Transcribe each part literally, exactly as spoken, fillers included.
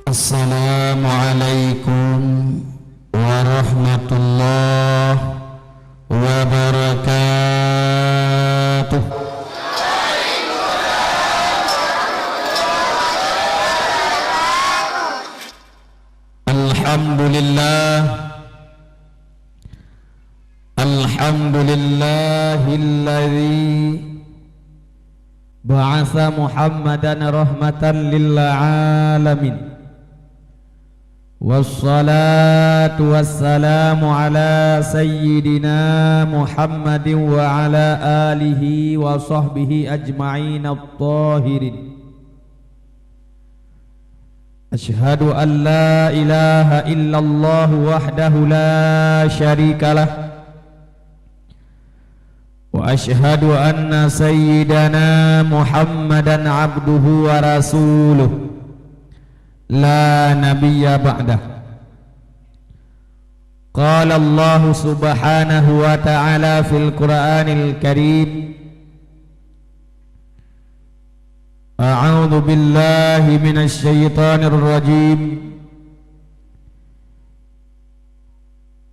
Assalamualaikum warahmatullahi wabarakatuh. Alhamdulillah. Alhamdulillahilladzi ba'atsa Muhammadan rahmatan lil alamin. Wassalatu wassalamu ala sayyidina Muhammadin wa ala alihi wa sahbihi ajma'in at-tahirin. Asyhadu an la ilaha illallah wahdahu la syarikalah. Wa asyhadu anna sayyidana Muhammadan abduhu wa rasuluh, la nabiyya ba'dah. Qala Allahu subhanahu wa ta'ala fil Qur'anil Karim, a'udzu billahi minasy syaithanir rajim.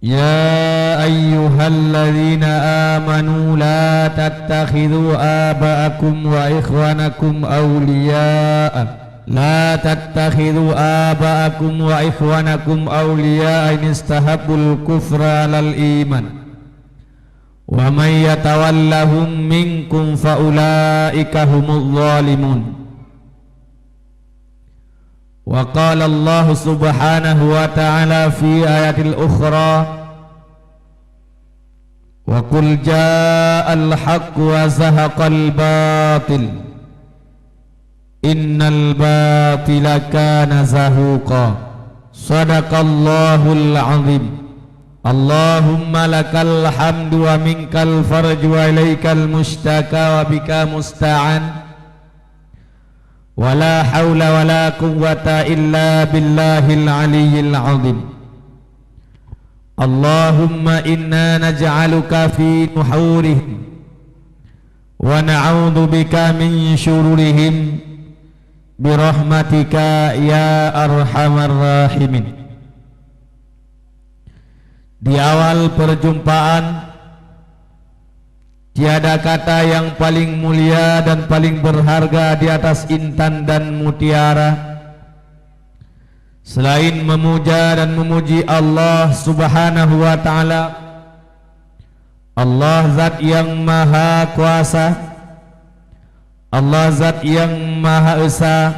Ya ayyuhalladzina amanu la tattakhidzu aba'akum wa ikhwanakum awliya'a. La tattakhidzu aba'akum wa ikhwanakum awliya'a in istahabbul kufra 'alal iman. Wa may yatawallahum minkum fa ulaika humuz zalimun. Wa qala Allah subhanahu wa ta'ala fi ayatil ukhra, wa qul ja'al haqq wa zahaqal batil, innal batila kana zahuqa. Sadaqallahul azim. Allahumma lakal hamdu wa minkal farju wa ilaikal mushtaka wa bika musta'an. Wa la haula wa la quwwata illa billahil aliyyil azim. Allahumma inna naj'aluka fi nuhurihim wa na'udzu bika min syururihim bi rahmatika ya arhamar rahimin. Di awal perjumpaan, tiada kata yang paling mulia dan paling berharga di atas intan dan mutiara selain memuja dan memuji Allah Subhanahu wa Ta'ala. Allah Zat yang Maha Kuasa, Allah Zat yang Maha Esa,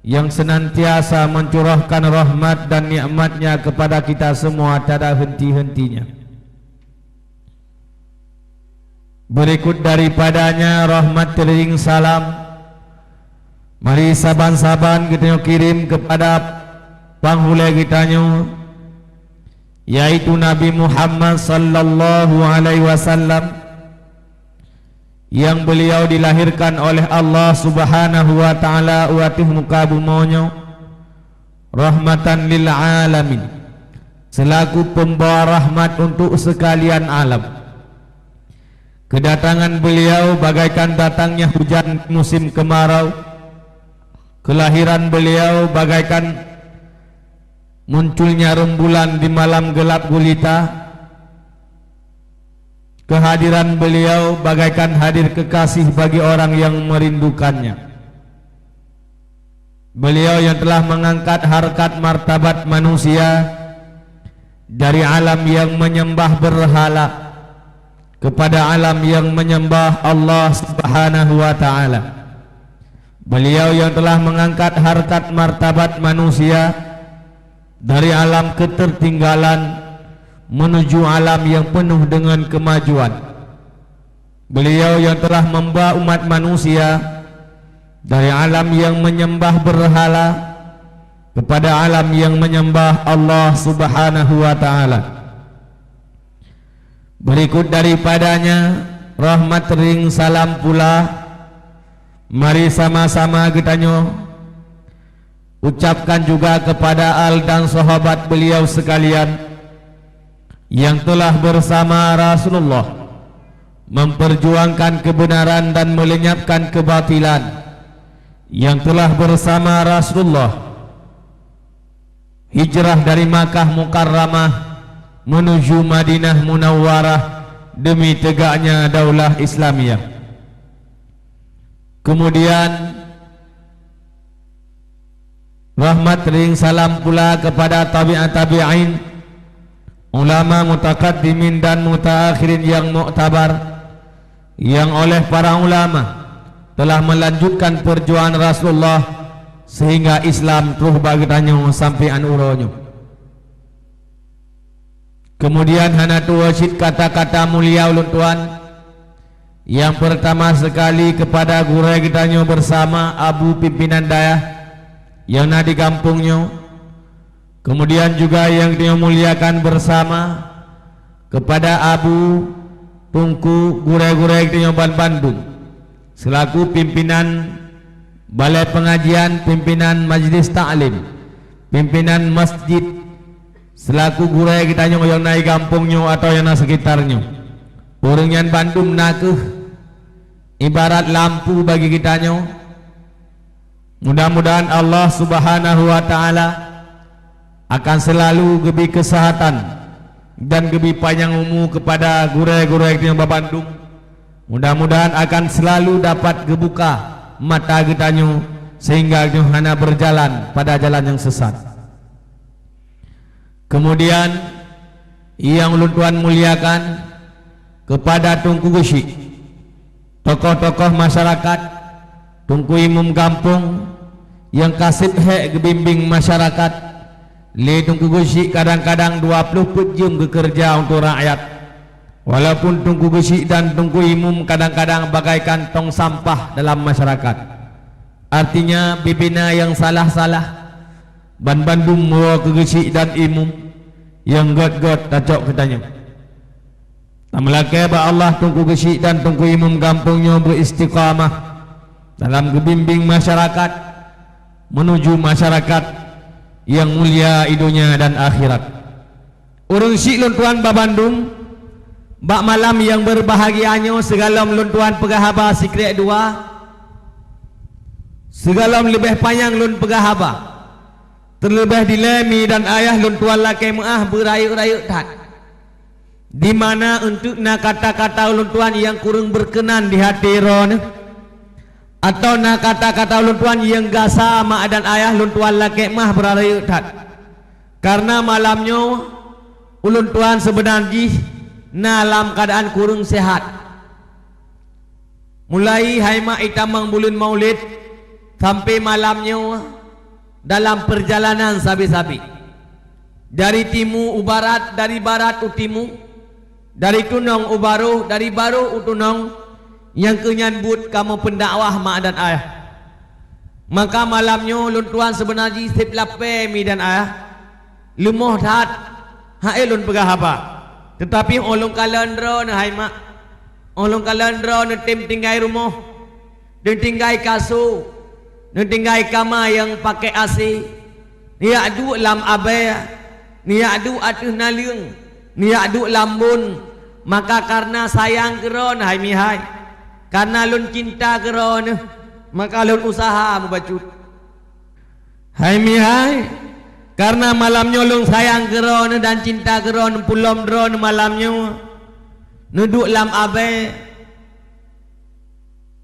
yang senantiasa mencurahkan rahmat dan nikmat-Nya kepada kita semua tiada henti-hentinya. Berikut daripadanya rahmat teuring salam, mari saban-saban geutanyoe kirim kepada panghulée geutanyoe, yaitu Nabi Muhammad sallallahu alaihi wasallam, yang beliau dilahirkan oleh Allah Subhanahu wa Ta'ala u ateueh muka bumoe nyoe rahmatan lil alamin, selaku pembawa rahmat untuk sekalian alam. Kedatangan beliau bagaikan datangnya hujan di musim kemarau. Kelahiran beliau bagaikan munculnya rembulan di malam gelap gulita. Kehadiran beliau bagaikan hadir kekasih bagi orang yang merindukannya. Beliau yang telah mengangkat harkat martabat manusia dari alam yang menyembah berhala kepada alam yang menyembah Allah Subhanahu wa Ta'ala. Beliau yang telah mengangkat harkat martabat manusia dari alam ketertinggalan menuju alam yang penuh dengan kemajuan. Beliau yang telah membawa umat manusia dari alam yang menyembah berhala kepada alam yang menyembah Allah Subhanahu wa Ta'ala. Berikut daripadanya, rahmat ring salam pula. Mari sama-sama geutanyoe ucapkan juga kepada al dan sahabat beliau sekalian yang telah bersama Rasulullah memperjuangkan kebenaran dan melenyapkan kebatilan, yang telah bersama Rasulullah hijrah dari Makkah Mukarramah menuju Madinah Munawwarah demi tegaknya daulah Islamiyah. Kemudian, rahmat ring salam pula kepada tabi'at tabi'in, ulama mutakaddimin dan mutaakhirin yang muktabar, yang oleh para ulama telah melanjutkan perjuangan Rasulullah sehingga Islam troh bak geutanyoe sampoe 'an uroe nyoe. Kemudian hana tuwoe cit kata-kata mulia ulôn tuan. Nyang peurtama seukali keupada gurée geutanyoe beursama Abu Pimpinan Dayah nyang na di gampông nyoe. Kemudian juga nyang geutanyoe muliakan beursama keupada Abu, Teungku, gurée-gurée geutanyoe ban bandum. Seulaku pimpinan balée peungajian, pimpinan majlis taklim, pimpinan masjid, seulaku gurée geutanyoe nyang na di gampông nyoe atawa nyang na seukitar nyoe. Ureuëng nyan bandum na kheueh ibarat lampu bagi geutanyoe. Mudah-mudahan Allah Subhanahu wa Ta'ala akan seulalu geubri keuseuhatan dan geubri panyang umu keupada gurée-gurée geutanyoe ban bandum. Mudah-mudahan akan seulalu dapat geubuka mata geutanyoe sehingga geutanyoe hana beurjalan pada jalan nyang seusat. Kemudian, nyang ulôn tuan muliakan keupada Teungku Geuchik, tokoh-tokoh masyarakat, Teungku Imum gampông nyang ka seb hék geubimbéng masyarakat. Lé Teungku Geuchik kadang-kadang dua ploh peuet jeuem geukeureuja untuk rakyat. Walaupun Teungku Geuchik dan Teungku Imum kadang-kadang bagaikan tong sampah dalam masyarakat. Artinya, bibina nyang salah-salah, ban bandum woe keu Geuchik dan Imum nyang gét-gét tacok keu tanyoe. Tameulakée bak Allah Teungku Geuchik dan Teungku Imum gampông nyoe beuistiqamah dalam geubimbéng masyarakat meunuju masyarakat nyang mulia i donya dan akhirat. Ureuëng chik lôn tuan ban bandum, bak malam nyang beubahgia nyoe sigohlom lôn tuan peugah haba sikrék dua, sigohlom leubeh panyang lôn peugah haba. Teuleubeh dilée mi dan ayah lôn tuan lakée meuáh beurayeuk-rayeuk that. Di mana eunteuk na kata-kata ulôn tuan nyang kureueng beukeunan di até droeneuh, atawa na kata-kata ulôn tuan nyang gasa mak dan ayah lôn tuan lakée meuáh beurayeuk that. Kareuna malam nyoe ulôn tuan seubeuna jih na lam keuadaan kureueng seuhat. Mulai hai mak itamong buleuen Maulid sampoe malam nyoe dalam peurjalanan sabe-sabe. Dari timu u barat, dari barat u timu, dari tunong u baroh, dari baroh u tunong, nyang keu nyan buet kamoe peundakwah mak dan ayah. Maka malam nyoe lôn tuan seubeuna jih seb lapée mi dan ayah. Leumoh that, hai lôn peugah haba. Teutapi óh lôn kalon droeneuh hai mak, óh lôn kalon droeneuh tem tinggai rumoh, neutinggai kaso, neutinggai kama nyang pakée asé, neujak duek lam abée, neujak duek ateueh naleueng, neujak duek lam bon. Maka kareuna sayang keu droeneuh hai mihai, kareuna lôn cinta keu droeneuh, maka lôn useuha mubacut. Hai mihai, kareuna malam nyoe lôn sayang keu droeneuh dan cinta keu droeneuh, peulom droeneuh malam nyoe neuduek lam abée.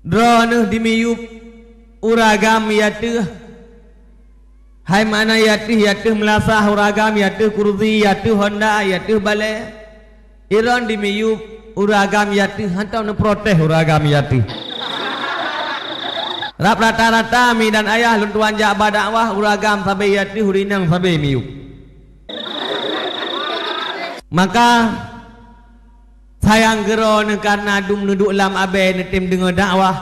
Droeneuh dimiyueb uragam i ateueh. Hai makna i ateueh, i ateueh meulasah uragam, i ateueh kursi, i ateueh honda, i ateueh balée. Droeneuh dimiyueb uragam i ateueh, hantom neuprotes uragam i ateueh. Rab rata-rata mi dan ayah lôn tuan jak bak dakwah, uragam sabe i ateueh, ureueng inong sabe miyueb. Maka sayang keu droeneuh kareuna dum neuduek lam abée neutem deungoe dakwah,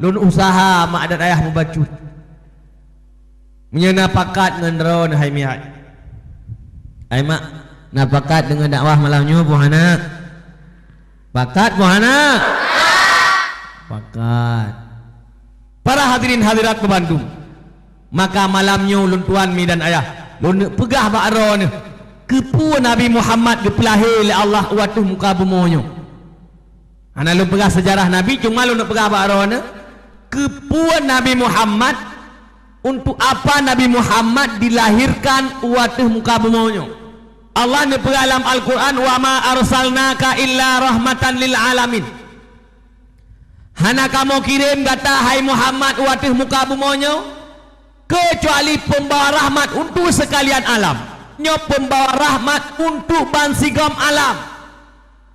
lôn useuha mak dan ayah mubacut. Meunyoe na pakat ngon droeneuh hai mihai. Hai mak, na pakat deungoe dakwah malam nyoe peue hana? Pakat peue hana? Pakat. Para hadirin hadirat ban bandum, maka malam nyoe lôn tuan mi dan ayah, lôn neuk peugah bak droeneuh keupeue Nabi Muhammad geupeulahé lé Allah u ateueh muka bumoe nyoe. Hana lôn peugah seujarah Nabi, cuma lôn neuk peugah bak droeneuh keupeue Nabi Muhammad Untuk apa Nabi Muhammad dilahirkan u ateueh muka bumoe nyoe? Allah neupeugah lam Al-Quran, "Wa ma arsalnaka illa rahmatan lil alamin." Hana kamoe kirém gata, hai Muhammad, u ateueh muka bumoe nyoe, keucuali peumbawa rahmat untuk seukalian alam. Nyoe peumbawa rahmat untuk bansigom alam.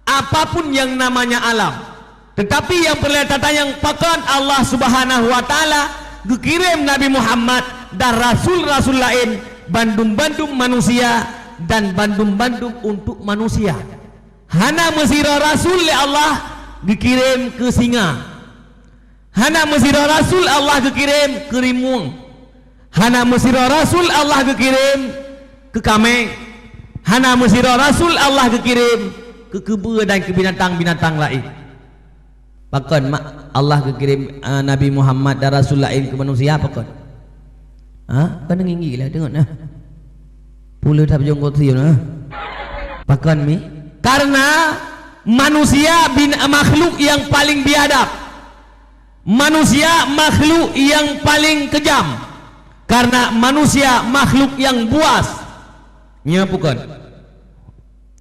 Apapun nyang namanya alam. Teutapi nyang peureulée tatanyong, pakon Allah Subhanahu wa Taala geukirém Nabi Muhammad dan rasul-rasul laén, bandum-bandum manusia dan bandum-bandum untuk manusia. Hana meusidroe rasul lé Allah geukirém keu singa. Hana meusidroe rasul Allah geukirém keu rimueng. Hana meusidroe rasul Allah geukirém keu kaméng. Hana meusidroe rasul Allah geukirém keu keubeue dan keu binatang-binatang laén. Pakon mak Allah geukirém, eh, Nabi Muhammad dan rasul laén keu manusia, pakon? Ha? Kan nginggi lah, tengok nah. Pula tak bujong kursi nah. Pakon mi? Karena manusia bin, makhluk yang paling biadab. Manusia makhluk yang paling kejam. Karena manusia makhluk yang buas. Nyoe pakon?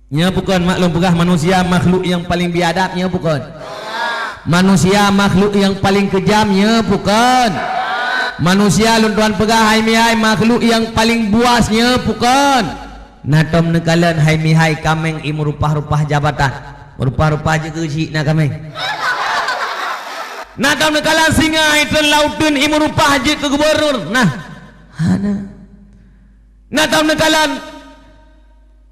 Nyoe pakon mak lôn peugah manusia makhluk yang paling biadab, nyoe pakon? Manusia makhluk yang paling kejam, nyoe pakon? Manusia lôn tuan peugah hai mihai makhluk yang paling buas, nyoe pakon? Na tom neukalon hai mihai kaméng i meurupah-rupah jabatan. Meurupah-rupah jeuet keu chik na kaméng. Na tom neukalon singa i treun lauteun i meurupah jeuet keu gubernur. Nah. Hana. Na tom neukalon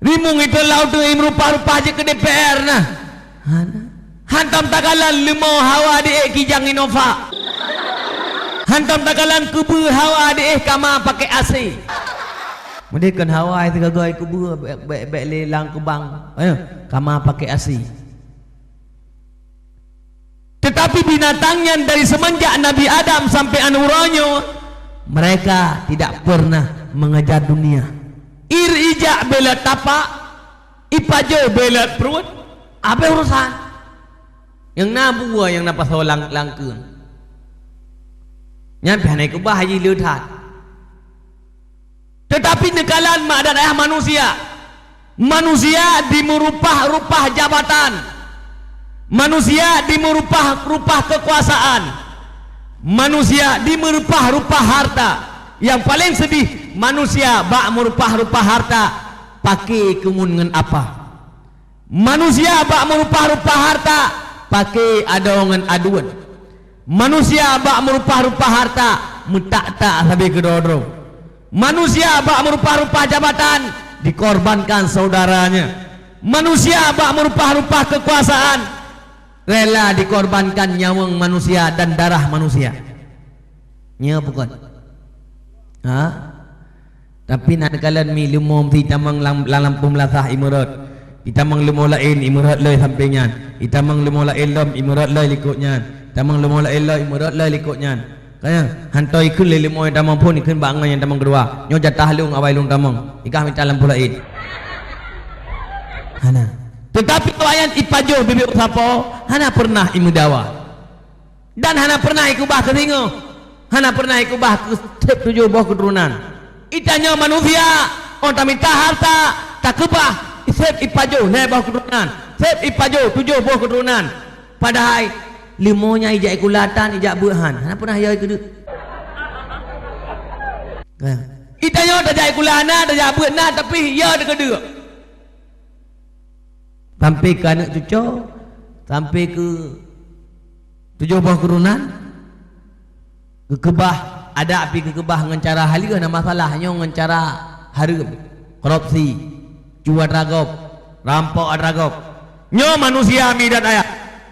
rimueng i treun lauteun i meurupah-rupah jeuet keu D P R na. Hana. Hantom takalon leumo hawa di ék kijang Innova. Hantom takalon keubeue hawa di ék kama pakai A C. Meudeh kon hawa sigoe-goe keubeue bék, bék, bék lé lam keubang. Eh, kama pakai A C. Tetapi binatang nyan dari semenjak Nabi Adam sampai aneuk uroe nyoe, mereka tidak pernah mengejar dunia. Ir ijak bela tapak, ipajoh bela pruet, habéh urusan. Nyang na buwa nyang na pasoe lang-, langkeung. Nyan pih hana keubah jih le that. Teutapi neukalon mak dan ayah manusia. Manusia di meurupah-rupah jabatan. Manusia di meurupah-rupah keukuasaan. Manusia di meurupah-rupah harta. Nyang paleng seudih, manusia bak meurupah-rupah harta paké keu ngon ngon apa. Manusia bak meurupah-rupah harta paké adoe ngon aduan. Manusia bak meurupah-rupah harta meutak-tak sabe keudroe-droe. Manusia bak meurupah-rupah jabatan dikorbankan saudaranya. Manusia bak meurupah-rupah keukuasaan rela dikorbankan nyawöng manusia dan darah manusia. Nyoe pakon? Ha? Tapi na neukalon mi leumo meusi tamong lam, lam lampôh meulasah imeurot. Itamong leumo laén imeurot lé sampoe nyan. Itamong leumo laén lom imeurot lé likot nyan. Itamong leumo laén lom imeurot lé likot nyan. Ka nyan, hana ikheun lé leumo nyang tamong phon ikheun bak ngon nyang tamong keudua. Nyoe jatah lôn awai lôn tamong. Ikah mita lampôh laén. Hana. Teutapi awak nyan ipajoh bibit sapo, hana pernah imeudawa. Dan hana pernah ikeubah keu singoh, hana pernah ikeubah keu seb tujoh boh keuturonan. Itanyoe manusia, oh tamita harta, takeubah, seb ipajoh lhée boh keuturonan, seb ipajoh tujoh boh keuturonan. Padahai leumo nyan ijak ikula tan, ijak beuet han, hana pernah yo ikeudeuk. Itanyoe tajak ikula na, tajak beuet na, tapi yo takeudeuk. Sampai keu aneuk cuco, sampai keu tujoh boh keuturonan, geukeubah, adak pih geukeubah ngon cara haleue na masalah, nyoe ngon cara hareuem, korupsi, cu atra gob, rampok atra gob. Nyoe manusia mi dan ayah.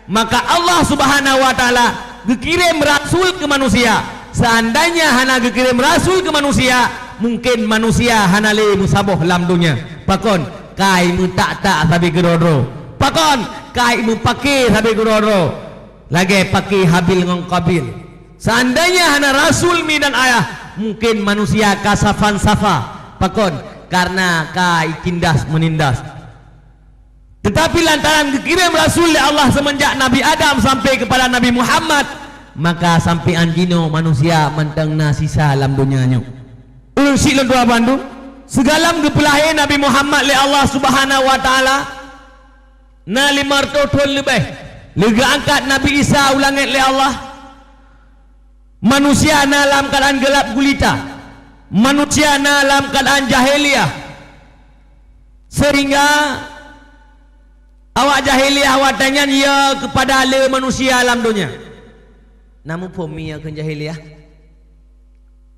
Maka Allah Subhanahu wa Taala geukirém rasul keu manusia. Seandainya hana geukirém rasul keu manusia, mungkin manusia hana lé meusaboh lam donya. Pakon? Ka imeutak-tak sabe keudroe-droe. Pakon? Ka imeupake sabe keudroe-droe. Lagée pake Habil ngon Qabil. Seandainya hana rasul mi dan ayah, mungkin manusia ka safan-safa. Pakon? Karena ka itindas meunindas. Teutapi lantaran geukirém rasul lé Allah seumeunjak Nabi Adam sampai keupada Nabi Muhammad, Maka sampoe jinoe manusia mantong na sisa lam donya nyoe. Ulôn syiek lôn tuan bandum, sigohlom geupeulahé Nabi Muhammad lé Allah Subhanahu wa Taala, na limong reutôh thon leubeh. Lheueh geuangkat Nabi Isa u langét lé Allah, manusia na lam keuadaan geulap gulita. Manusia na lam keuadaan jahiliyah. Sehingga awak jahiliyah watée nyan ya keupada le manusia lam donya. Na muphom ya kheun jahiliyah?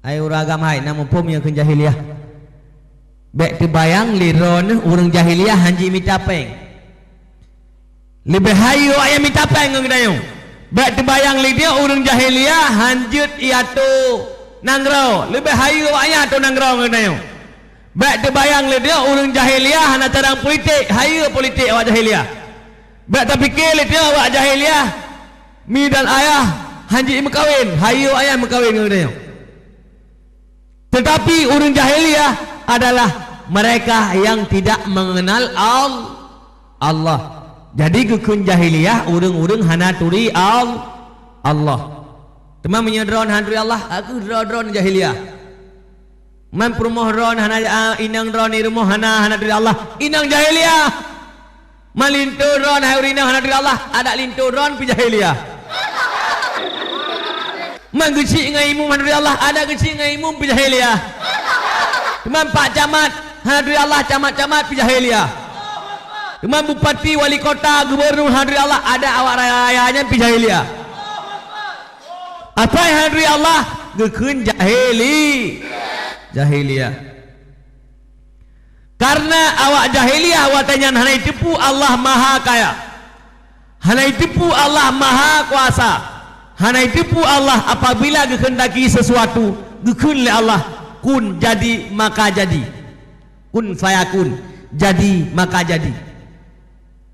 Hai ureuëng agam hai, na muphom ya kheun jahiliyah? Bék teubayang lé droeneueh ureuëng jahiliyah hana jimita péng. Leubeh hayeue awaknyan mita péng ngon geutanyoe. Bék teubayang lé droeneueh ureuëng jahiliyah hana jeuet iatoe nanggroe. Leubeh hayeue awaknyan atoe nanggroe ngon geutanyoe. Bék teubayang lé droeneueh ureuëng jahiliyah hana cadang politik, hayeue politik awak jahiliyah. Bék tapike lé droeneueh awak jahiliyah, mi dan ayah hana jimeukawen, hayeue awaknyan meukawen ngon geutanyoe. Tetapi ureuëng jahiliyah adalah mereka yang tidak mengenal Al-, Allah. Jadi geukheun jahiliyah ureuëng-ureuëng hana turi Al-, Allah. Teuma meunyoe droeneueh hana turi Allah, a kheueh droe-droeneueh jahiliyah. Man peurumoh droeneueh hana, a, inong droeneueh di rumoh hana, hana turi Allah, inong jahiliyah. Man linto droeneueh hai ureuëng inong hana turi Allah, adak linto droeneueh pih jahiliyah. Man geuchik ngon imum hana turi Allah, adak geuchik ngon imum pih jahiliyah. Teuma pak camat hana turi Allah, camat-camat pih jahiliyah. Teuma bupati, wali kota, gubernur hana turi Allah, adak awak raya-raya nyan pih jahiliyah. Asai hana turi Allah, geukheun jahili-, jahiliyah. Karena awak jahiliyah watée nyan hana jiteupeue Allah Maha Kaya, hana jiteupeue Allah Maha Kuasa, hana jiteupeue Allah apabila geukheundaki sesuatu, geukheun lé Allah, "Kun, jadi, maka jadi." Kun fayakun, jadi, maka jadi.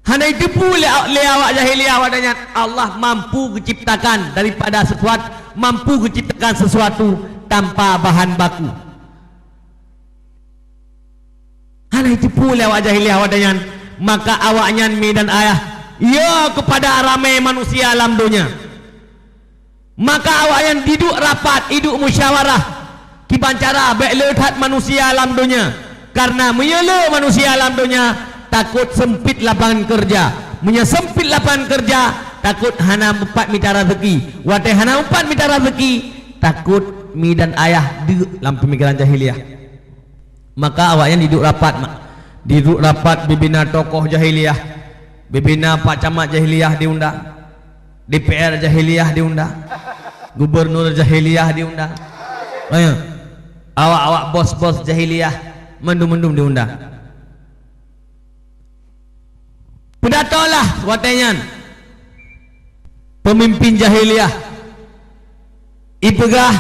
Hana jiteupeue lé, lé awak jahiliyah watée nyan Allah mampu geuciptakan daripada sesuatu, mampu geuciptakan sesuatu tanpa bahan baku. Hana jiteupeue lé awak jahiliyah watée nyan, maka awaknyan mi dan ayah ya keupada ramé manusia lam donya. Maka awaknyan jiduek rapat, jiduek musyawarah, kiban cara bék le that manusia lam donya. Karena meunyoe le manusia lam donya, takot sempit lapangan kerja. Meunyoe sempit lapangan kerja, takot hana mupat mita rezeki. Watée hana mupat mita rezeki, takot mi dan ayah deuk lam pemikiran jahiliyah. Maka awaknyan jiduek rapat, mak. Jiduek rapat bibina tokoh jahiliyah, bibina pak camat jahiliyah diundang, D P R jahiliyah diundang, gubernur jahiliyah diundang. Ayo. Awak-awak bos-bos jahiliyah mandum-mandum diundang. Peudatolah watée nyan peumimpin jahiliyah. Ipeugah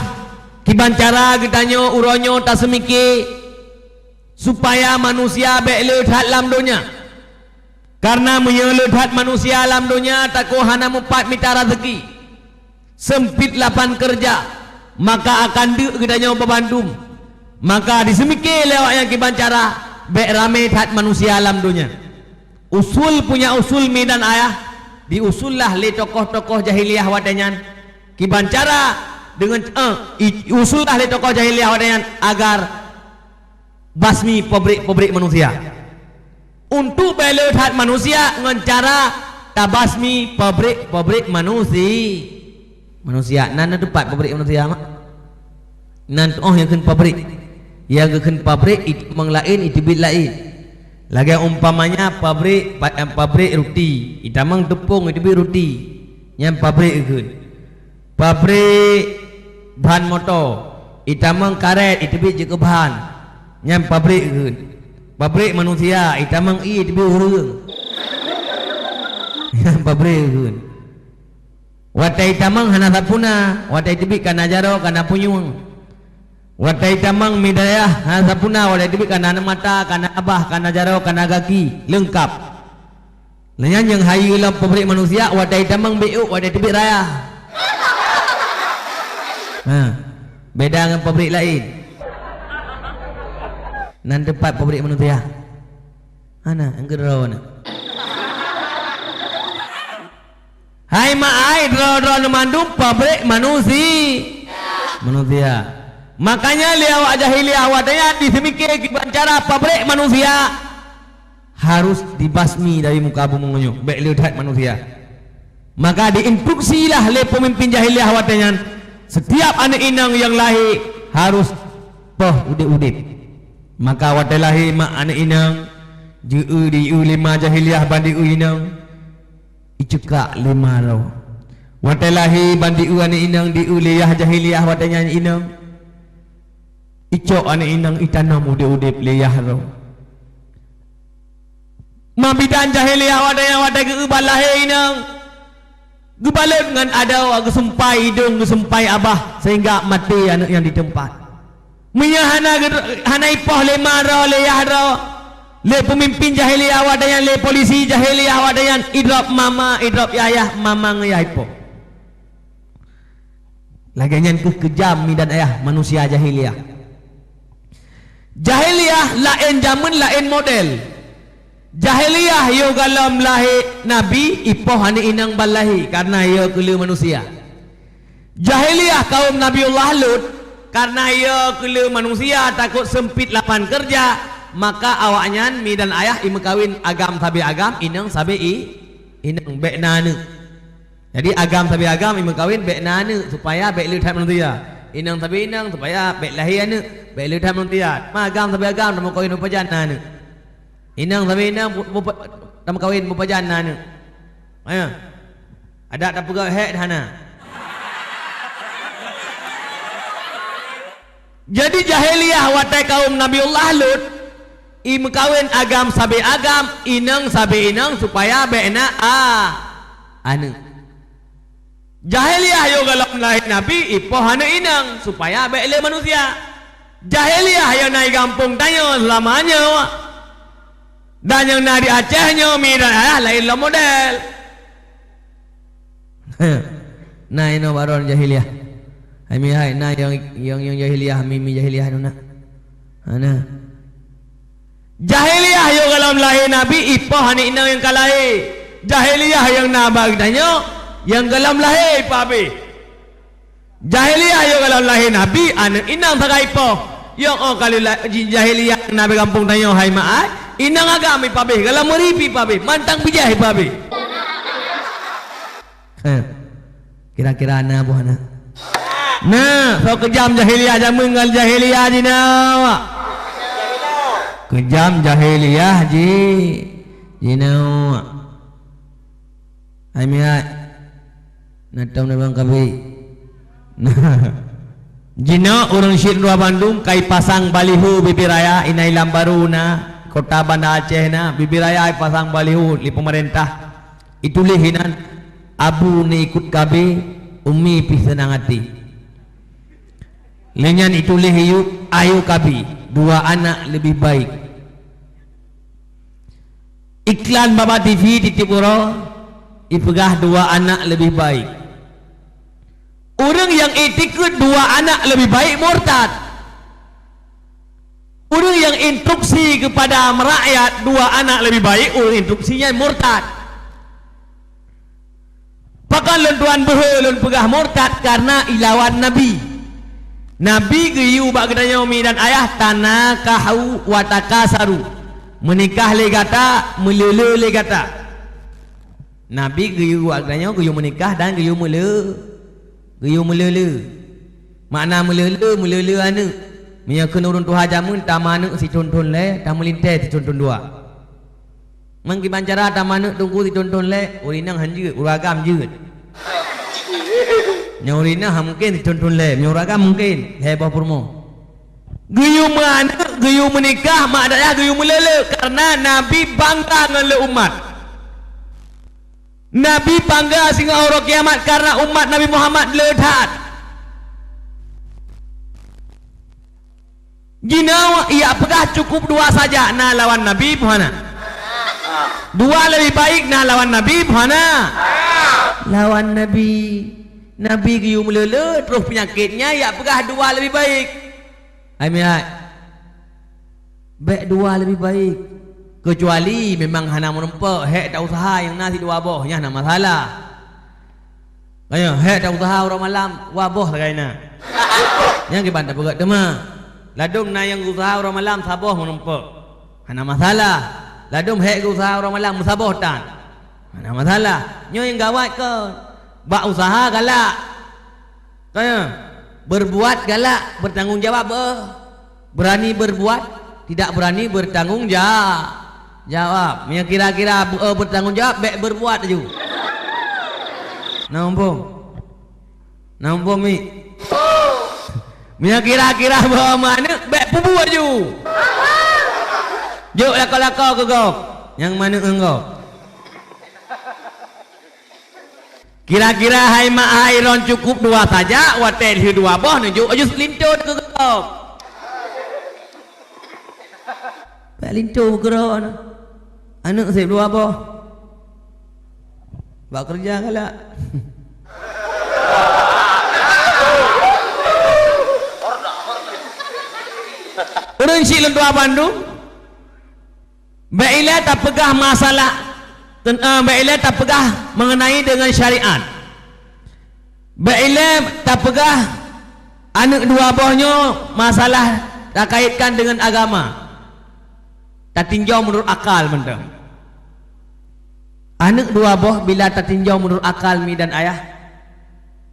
kiban cara geutanyoe uroe nyoe taseumike supaya manusia bék le that lam donya. Karena meunyoe le that manusia lam donya, takot hana mupat mita rezeki. Sempit lapan kerja, maka akan deuk geutanyoe beubandum. Maka diseumike lé awaknyan kiban cara bék ramé that manusia lam donya. Usul punya usul mi dan ayah diusullah lé tokoh-tokoh jahiliyah watée nyan. Kiban cara deungon, eh, i-, usullah lé tokoh jahiliyah watée nyan agar basmi pabrik-pabrik manusia. Untuk bék le that manusia ngon cara tabasmi pabrik-pabrik manusi-, manusia. Nan na teumpat pabrik manusia, mak? Nan tuoh nyang kheun pabrik. Nyang geukheun pabrik, itamong laén, iteubiet laén. Lagée umpamanya pabrik, pa-, pabrik ruti, itamong teupông, iteubiet ruti. Nyan pabrik geukheun. Pabrik ban moto, itamong karét, iteubiet jeuet keu ban. Nyan pabrik geukheun. Pabrik manusia, itamong ié, iteubiet ureuëng. Nyan pabrik geukheun. Watée itamong hana sapeue na, watée iteubiet ka na jaroe, ka na punyueng. Watée itamong mi dan ayah hana sapeue na, watée iteubiet ka na aneuk mata, ka na babah, ka na jaroe, ka na gaki, leungkab. Nyan nyang hayeue lam pabrik manusia, watée itamong bék ôk, watée iteubiet raya. Ha, beda ngon pabrik laén. Nan teumpat pabrik manusia. Hana, nyang keudroe na. Hai mak ai, droe-droe nyoe mandum pabrék manusi-, manusia. Makanya lé awak jahiliah watée nyan diseumiké kiban cara pabrék manusia harus dibasmi dari muka bumoe nyoe, bék le that manusia. Maka diinstruksilah lé peumimpin jahiliah watée nyan, setiap aneuëk inong nyang lahé harus poh udeb-udeb. Maka watée lahé mak aneuëk inong, jeu-eu di-eu lé ma jahiliah ban di-eu inong, iceukak lé ma droe. Watée lahé ban di-eu aneuëk inong di-eu lé yah jahiliah watée nyan inong, icok aneuëk inong itanom udeb-udeb lé yah droe. Ma bidan jahiliah watée nyan watée geu-eu ban lahé inong, geubalot ngon adoe, geusumpai idong, geusumpai abah, sehingga maté aneuëk nyan di teumpat. Meunyoe hana geu-, hana ipoh lé ma droe, lé yah droe, lé peumimpin jahiliah watée nyan, lé polisi jahiliah watée nyan, idrop mama, idrop yayah, mama ngon yah ipoh. Lagée nyan kheueh keujam mi dan ayah manusia jahiliah. Jahiliah laén jameun, laén model. Jahiliah yoh gohlom lahé Nabi, ipoh aneuëk inong ban lahé, kareuna yoh keu le manusia. Jahiliah kaum Nabiullah Lut, kareuna yoh keu le manusia takot seumpit lapan keureuja, maka awaknyan mi dan ayah imeukawen agam sabe agam, inong sabe i-, inong bék na aneuëk. Jadi agam sabe agam imeukawen bék na aneuëk, supaya bék le that manusia. Inong sabe inong, supaya bék lahé aneuëk, bék le that manusia. Ma agam sabe agam tameukawen meupajan na aneuëk. Inong sabe inong bu-, bu-, tameukawen meupajan na aneuëk. Ayo. Adak tapeugah hék hana. Jadi jahiliah watée kaum Nabiullah Lut, imeukawen agam sabe agam, inong sabe inong, supaya bék na a-, aneuëk. Jahiliah yoh gohlom lahé Nabi, ipoh aneuëk inong, supaya bék le manusia. Jahiliah yoh na i gampông tanyoe seulama nyoe. Dan nyang na di Aceh nyoe mi dan ayah laén lom model. Na inoe baron jahiliah. Hai mi hai, na nyang, nyang, nyang jahiliah, mi, mi jahiliah tu na. Ha, na. Jahiliah yoh gohlom lahé Nabi, ipoh aneuëk inong nyang ka lahé. Jahiliah nyang na bak geutanyoe, nyang gohlom lahé ipoh abéh. Jahiliah yoh gohlom lahé Nabi, aneuëk inong sagai ipoh. Yoh óh ka lheueh la-, ji-, jahiliah nyang na bak gampông tanyoe hai ma ai, inong agam ipoh abéh, gohlom meuri pih ipoh abéh, mantong bijéh ipoh abéh. Heh. Kira-kira na boh na. Na, soe keujam jahiliah jameun ngon jahiliah jinoe? Keujam jahiliah ji-, jinoe. Hai mi hai. Na tom na bang kabi. Jinoe ureuëng syik dua bandum ka ipasang baliho bibir raya, inan i Lambaru na, kota Banda Aceh na, bibir raya ipasang baliho lé peumeurintah. Ituléh inan, "Abu neuikot kabi, umi pih seunang até." Lheueh nyan ituléh iyup, "Ayo kabi, dua anak leubeh baik." Iklan bak TV tieb-tieb uroe, ipeugah dua anak leubeh baik. Ureuëng nyang iktikeuet dua anak leubeh baik murtad. Ureuëng nyang instruksi keupada meurakyat dua anak leubeh baik, ureuëng instruksi nyan murtad. Pakon lôn tuan beuhe lôn peugah murtad? Kareuna ilawan Nabi. Nabi geuyue bak geutanyoe mi dan ayah, "Tanakahu wa takasaru." Meunikah lé gata, meulé-lé lé gata. Nabi geuyue bak geutanyoe geuyue meunikah dan geuyue meulé-, geuyue meulé-lé. Makna meulé-lé, meulé-lé aneuëk. Meunyoe kheun ureuëng tuha jameun, tameuaneuëk sithon-thon lhée, tameulintée sithon-thon dua. Meukiban cara tameuaneuëk teungku sithon-thon lhée, ureuëng inong han jeuet, ureuëng agam jeuet. Nyoe ureuëng inong han mungken sithon-thon lhée, meunyoe ureuëng agam mungken, lhée boh peurumoh. Geuyue meuaneuëk, geuyue meunikah, mak dayah geuyue meulé-lé, kareuna Nabi bangga ngon le umat. Nabi bangga singoh uroe kiamat kareuna umat Nabi Muhammad le that. Jinoe ijak peugah cukup dua saja, na lawan Nabi, peue hana? Dua leubeh baik, na lawan Nabi, peue hana? Lawan Nabi. Nabi geuyue meulé-lé, troh peunyakét nyan ijak peugah dua leubeh baik. Hai mi hai. Bék dua leubeh baik. Keucuali memang hana meurumpok, hék ta useuha nyang na sidua boh, nyan hana masalah. Kaya, hék ta usaha uroe malam, dua boh sagai na. Nyang kiban tapeugah teuma. Ladôm na nyang usaha uroe malam saboh meurumpok. Hana masalah. Ladôm hék geusaha uroe malam meusaboh tan. Hana masalah. Nyoe nyang gawat kon. Bak usaha galak. Kaya, berbuat galak, bertanggung jawab beuh. Berani berbuat, tidak berani bertanggung ja-, jawab. Meunyo kira-kira beu-, bertanggung jawab, bék berbuat laju. Na muphom? Na muphom, Mi? Meunyo kira-kira beu-, meuaneuk, bék peubuet laju. Jok lakoe-lakoe keu gob. Nyang meuaneuk ngon gob. Kira-kira hai mak hai ron cukup dua saja, watée lheueh dua boh neujok aju linto keu gob. Bak linto keu droe na. Aneuk seb dua boh. Bak keureuja galak. Ureuëng syiek lôn tuan bandum. Bék ilée tapeugah masalah ten-, eh, bék ilée tapeugah mengenai dengan syariat. Bék ilée tapeugah aneuk dua boh nyoe masalah takaitkan dengan agama. Tatinjau menurut akal mantong. Aneuk dua boh bila tatinjau menurut akal mi dan ayah,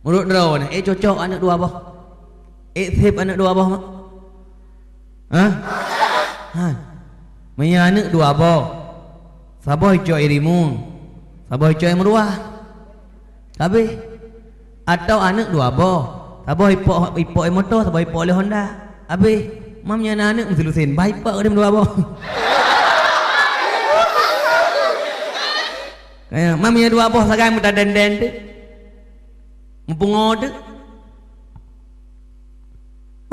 menurut droe nyoe, eh, cocok aneuk dua boh? Eh, seb aneuk dua boh mak? Hah? Han. Meunyo aneuk dua boh, saboh icok i rimun, saboh icok i meuruah. Habéh. Atau aneuk dua boh, saboh ipok, ipok i moto, saboh ipok lé Honda. Habéh. Mam nyan aneuk meusilusen, bah ipok dum dua boh. Kaya, mam nyan dua boh sagai meutadenden tu. Meupungo tu.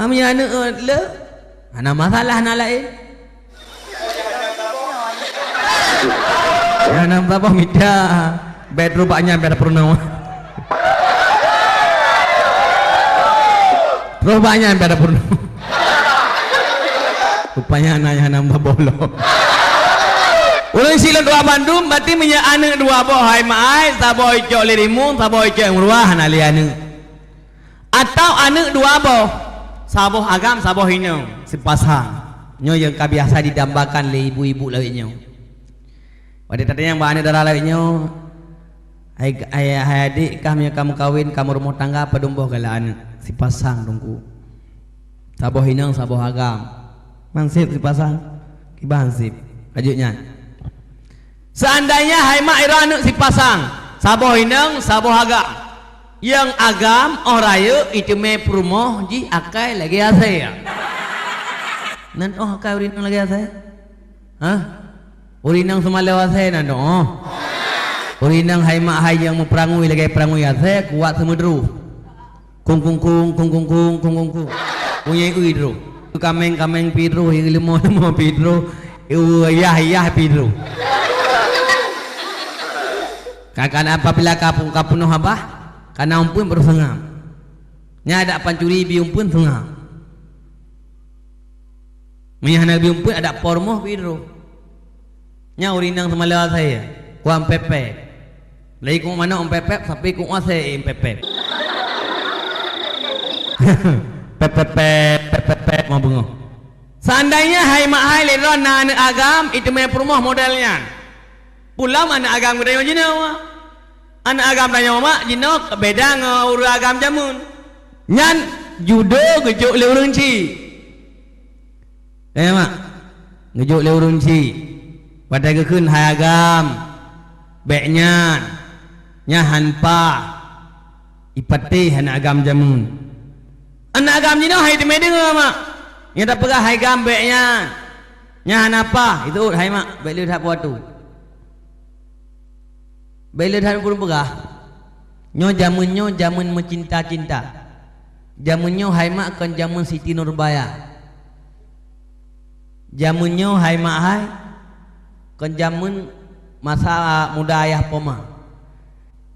Mami aneuk, eh, le? Hana masalah na laén. Hana saboh mita. Bék trok bak nyan bék ada peurunoe. Trok bak nyan bék ada peurunoe. Rupanya aneuk nyan hana saboh lom. Ureuëng syiek lôn tuan bandum, berarti meunyo aneuk dua boh hai mak ai, saboh icok lé rimun, saboh icok meuruah, hana lé aneuk. Atau aneuk dua boh, saboh agam, saboh inong, sipasang. Nyoe nyang ka biasa didambakan lé ibu-ibu lawét nyoe. Watée tatanyong bak aneuk dara lawét nyoe, "Hai, hai, hai adék, kah meunyoe ka meukawen, ka meurumoh tangga, padum boh galak aneuk?" "Sipasang, Teungku." "Saboh inong, saboh agam." "Man seb sipasang?" "Kiban seb." Ka jeuet nyan. Seandainya hai mak i droe aneuk sipasang, saboh inong, saboh agam. Nyang agam óh rayeuk iteumé peurumoh jih akai lagée asée. Nan óh akai ureuëng inong lagée asée? Hah? Ureuëng inong seumalée asée nan óh. Ureuëng inong hai mak hai nyang meupeurangui lagée peurangui asée kuat seumeudroh. Kung, kung, kung, kung, kung, kung, kung, kung, kung. Punyai ui droe. Kaméng, kaméng pi droe, leumo, leumo pi droe. Yah, yah pi droe. Ka, ka na apabila ka pu-, ka peunoh abah, ka na umpeuen baru seungab. Nyan adak pancuri bi umpeuen seungab. Meunyo hana bi umpeuen adak po rumoh pi droe. Nyan ureuëng inong seumalée asée, kuah mpeupép. Lagée kungok manok mpeupép, sapi kungok asée mpeupép. Pép, pép, pép, pép, pép, pép, mau beungoh. Seandainya hai mak hai lé droe na aneuk agam, iteumé peurumoh model nyan. Peue lom aneuk agam geutanyoe jinoe, mak? Aneuk agam tanyoe, mak, jinoe beda ngon ureuëng agam jameun. Nyan judo geujok lé ureuëng chik. Eh, mak, geujok lé ureuëng chik. Watée geukheun hai agam, bék nyan, nyan han paih, ipatéh aneuk agam jameun. Aneuk agam jinoe hai teumé deungoe, mak. Nyang tapeugah hai agam bék nyan, nyan hana paih, iteuôt hai mak, bék le that peue atu. Bék le that peue peugah. Nyoe jameun nyoe jameun meucinta-cinta. Jameun nyoe hai mak kon jameun Siti Nurbaya. Jameun nyoe hai mak hai kon jameun masa muda ayah poma.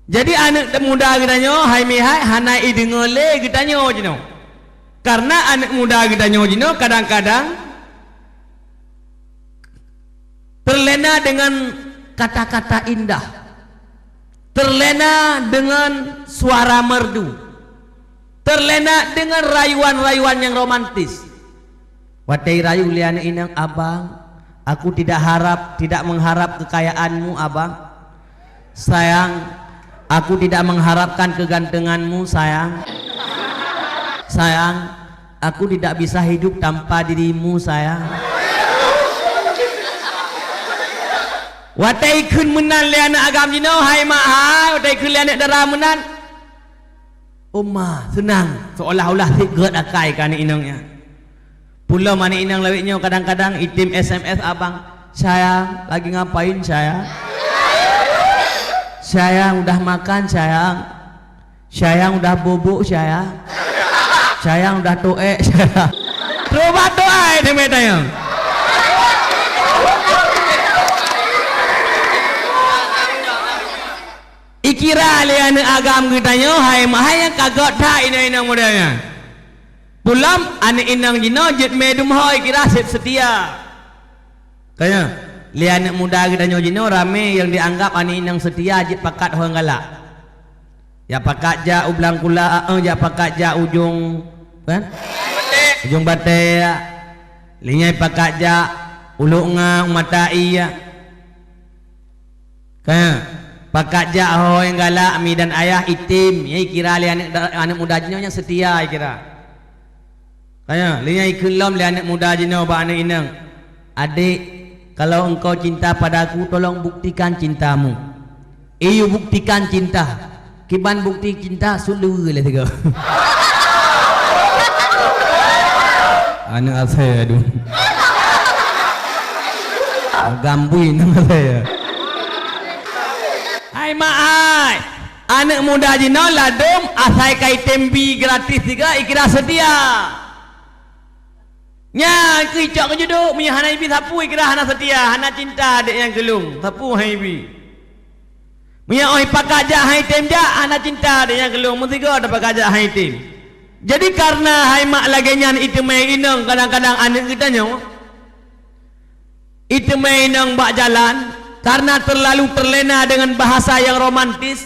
Jadi aneuk muda geutanyoe hai mi hai hana ideungoe lé geutanyoe jinoe. Karena aneuk muda geutanyoe jinoe kadang-kadang terlena dengan kata-kata indah. Terlena dengan suara merdu. Terlena dengan rayuan-rayuan yang romantis. Watèe rayu lé aneuk inong, "Abang, aku tidak harap, tidak mengharap kekayaanmu, Abang. Sayang, aku tidak mengharapkan kegantenganmu, sayang. Sayang, aku tidak bisa hidup tanpa dirimu, sayang." Watèe ikheun meunan lé aneuk agam jinoe, hai mak hai, watèe ikheun lé aneuk dara meunan, "Oma, seunang," seolah-olah sit gèt akai keu aneuk inong nyan. Pulom aneuk inong lawét nyoe kadang-kadang item S M S abang, "Sayang, lagi ngapain, sayang? Sayang, udah makan, sayang? Sayang, udah bobok, sayang? Sayang, udah to'ek, sayang?" Troh bak to'ek teumé tanyong. Ikira lé aneuk agam geutanyoe, hai mak hai, nyang ka gèt that inong-inong muda nyan. Pulom aneuk inong jinoe jeuet mé dum ho, ikira sit seutia. Kanya, lé aneuk muda geutanyoe jinoe ramé nyang jianggap aneuk inong seutia jeuet pakat ho nyang galak. Jak pakat jak u Blangkula, eh, jak pakat jak ujong, kan? Ujong Batèe. Lé nyan pakat jak u Lhok Nga, u Mata Ie. Ka, pakat jak ho nyang galak, mi dan ayah item, nyan ikira lé aneuk da-, aneuk muda jinoe nyang seutia ikira. Ka, lé nyan ikheun lom lé aneuk muda jinoe bak aneuk inong, "Adik, kalau engkau cinta padaku, tolong buktikan cintamu." "Iyue buktikan cinta." Kiban bukti cinta, sut leuweue lé sigoe. Aneuk asèe, aduh. Agam bui aneuk asèe. Hai mak hai, aneuk muda jinoe ladôm asai ka item bi gratis sigoe, ikira seutia. Nyan keuh icok keu juduk, meunyoe hana ibi sapeue ikira hana seutia, hana cinta adék nyan keu lôn, sapeue han ibi. Meunyoe 'oh ipakat jak han item jak, hana cinta adék nyan keu lôn, meusigoe tapakat jak han item. Jadi, kareuna hai mak lagèe nyan iteumé inong kadang-kadang aneuk geutanyoe, iteumé inong bak jalan, kareuna terlalu terlena dengan bahasa yang romantis,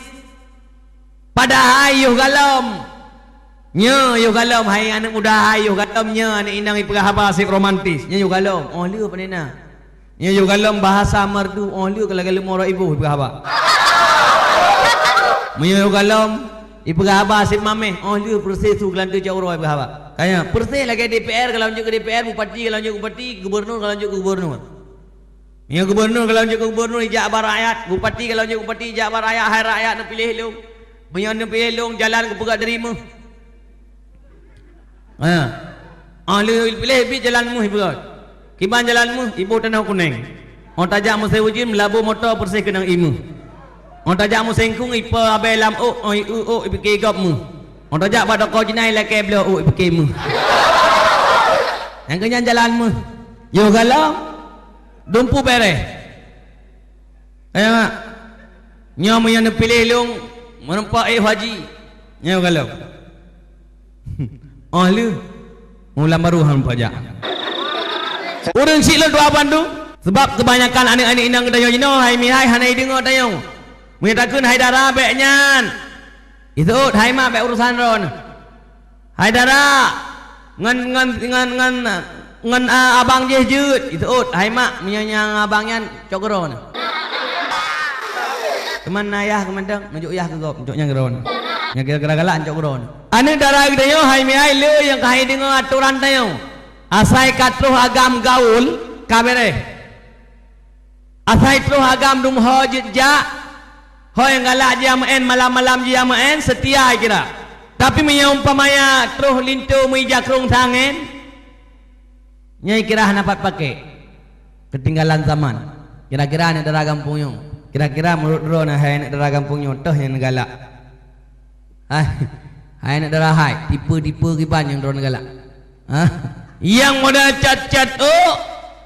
Padahai yoh galom. Nyoe yoh galom, hai aneuk muda, hai yoh galom nyoe aneuk inong ipeugah haba seb romantis. Nyoe yoh galom, 'oh lheueh panena. Nyoe yoh galom bahasa merdu, 'oh lheueh lagèe leumo rot iboh ipeugah haba. Meunyoe yoh galom ipeugah haba seb mamèh, 'oh lheueh peureuseh su geulanteue cot uroe ipeugah haba. Ka nyan, peureuseh lagèe D P R, kalau jeuet keu D P R, bupati kalau jeuet keu bupati, gubunur kalau jeuet keu gubunur. Meunyoe gubunur kalau jeuet keu gubunur, ijak bak rakyat, bupati kalau jeuet keu bupati, ijak bak rakyat, hai rakyat neupiléh lôn. Meunyoe neupiléh lôn, jalan kupeugöt dari méuh. Ha. 'Oh lheueh piléh, biet jalan méuh ipeugöt. Kiban jalan méuh, iboh tanoh kunèng. 'Oh tajak musém ujeuen, meulaboh moto peureuseh keunong ié méuh. 'Oh tajak musém kung, ipo abèe lam ôk, 'oh ié ôk, ipike gob méuh. 'Oh tajak bak toko jinai, ilakèe bloe ôk, ipike méuh. Nyang keu nyan jalan méuh. Yoh galom. Dumpeue bèrèh. Kaya mak. Nyoe meunyoe neupiléh lôn meureumpok éh haji. Nyoe galom. 'Oh lheueh. Mulam barô han pajak. Ureueng syiek lôn dua bandum. Sabab keubanyakan aneuk-aneuk inong geutanyoe jinoe hai mihai hana ideungoe tanyoe. Meunyoe takheun hai dara bèk nyan. Iseuôt hai mak bèk urosan droeneuh. Hai dara, ngon, ngon, ngon, ngon, ngon, a, abang jih jeuet, iseuôt. Hai mak, meunyoe nyang abang nyan cok keudroe neuh. Teuma ayah keumantöng, neujok yah keu gob, cok nyang keudroe neuh. Nyang kira-kira galak cok keudroe neuh. Aneuk dara geutanyoe hai mihai le nyang ka hai deungoe atoran tanyoe. Asai ka troh agam gaul, ka bèrèh. Asai troh agam dum ho jeuet jak, ho nyang galak jijak meu'en, malam-malam jijak meu'en, seutia kira. Tapi meunyoe umpamanya troh linto meuija krông sangén, nyan kira hana pat paké, keutinggalan zaman. Kira-kira aneuk dara gampông nyoe, kira-kira meunurot droeneuh hai aneuk dara gampông nyoe, toh nyang neugalak? Hai, hai aneuk dara hai, tipe-tipe kiban nyang droeneuh galak? Hah? Nyang model cat-cat ôk,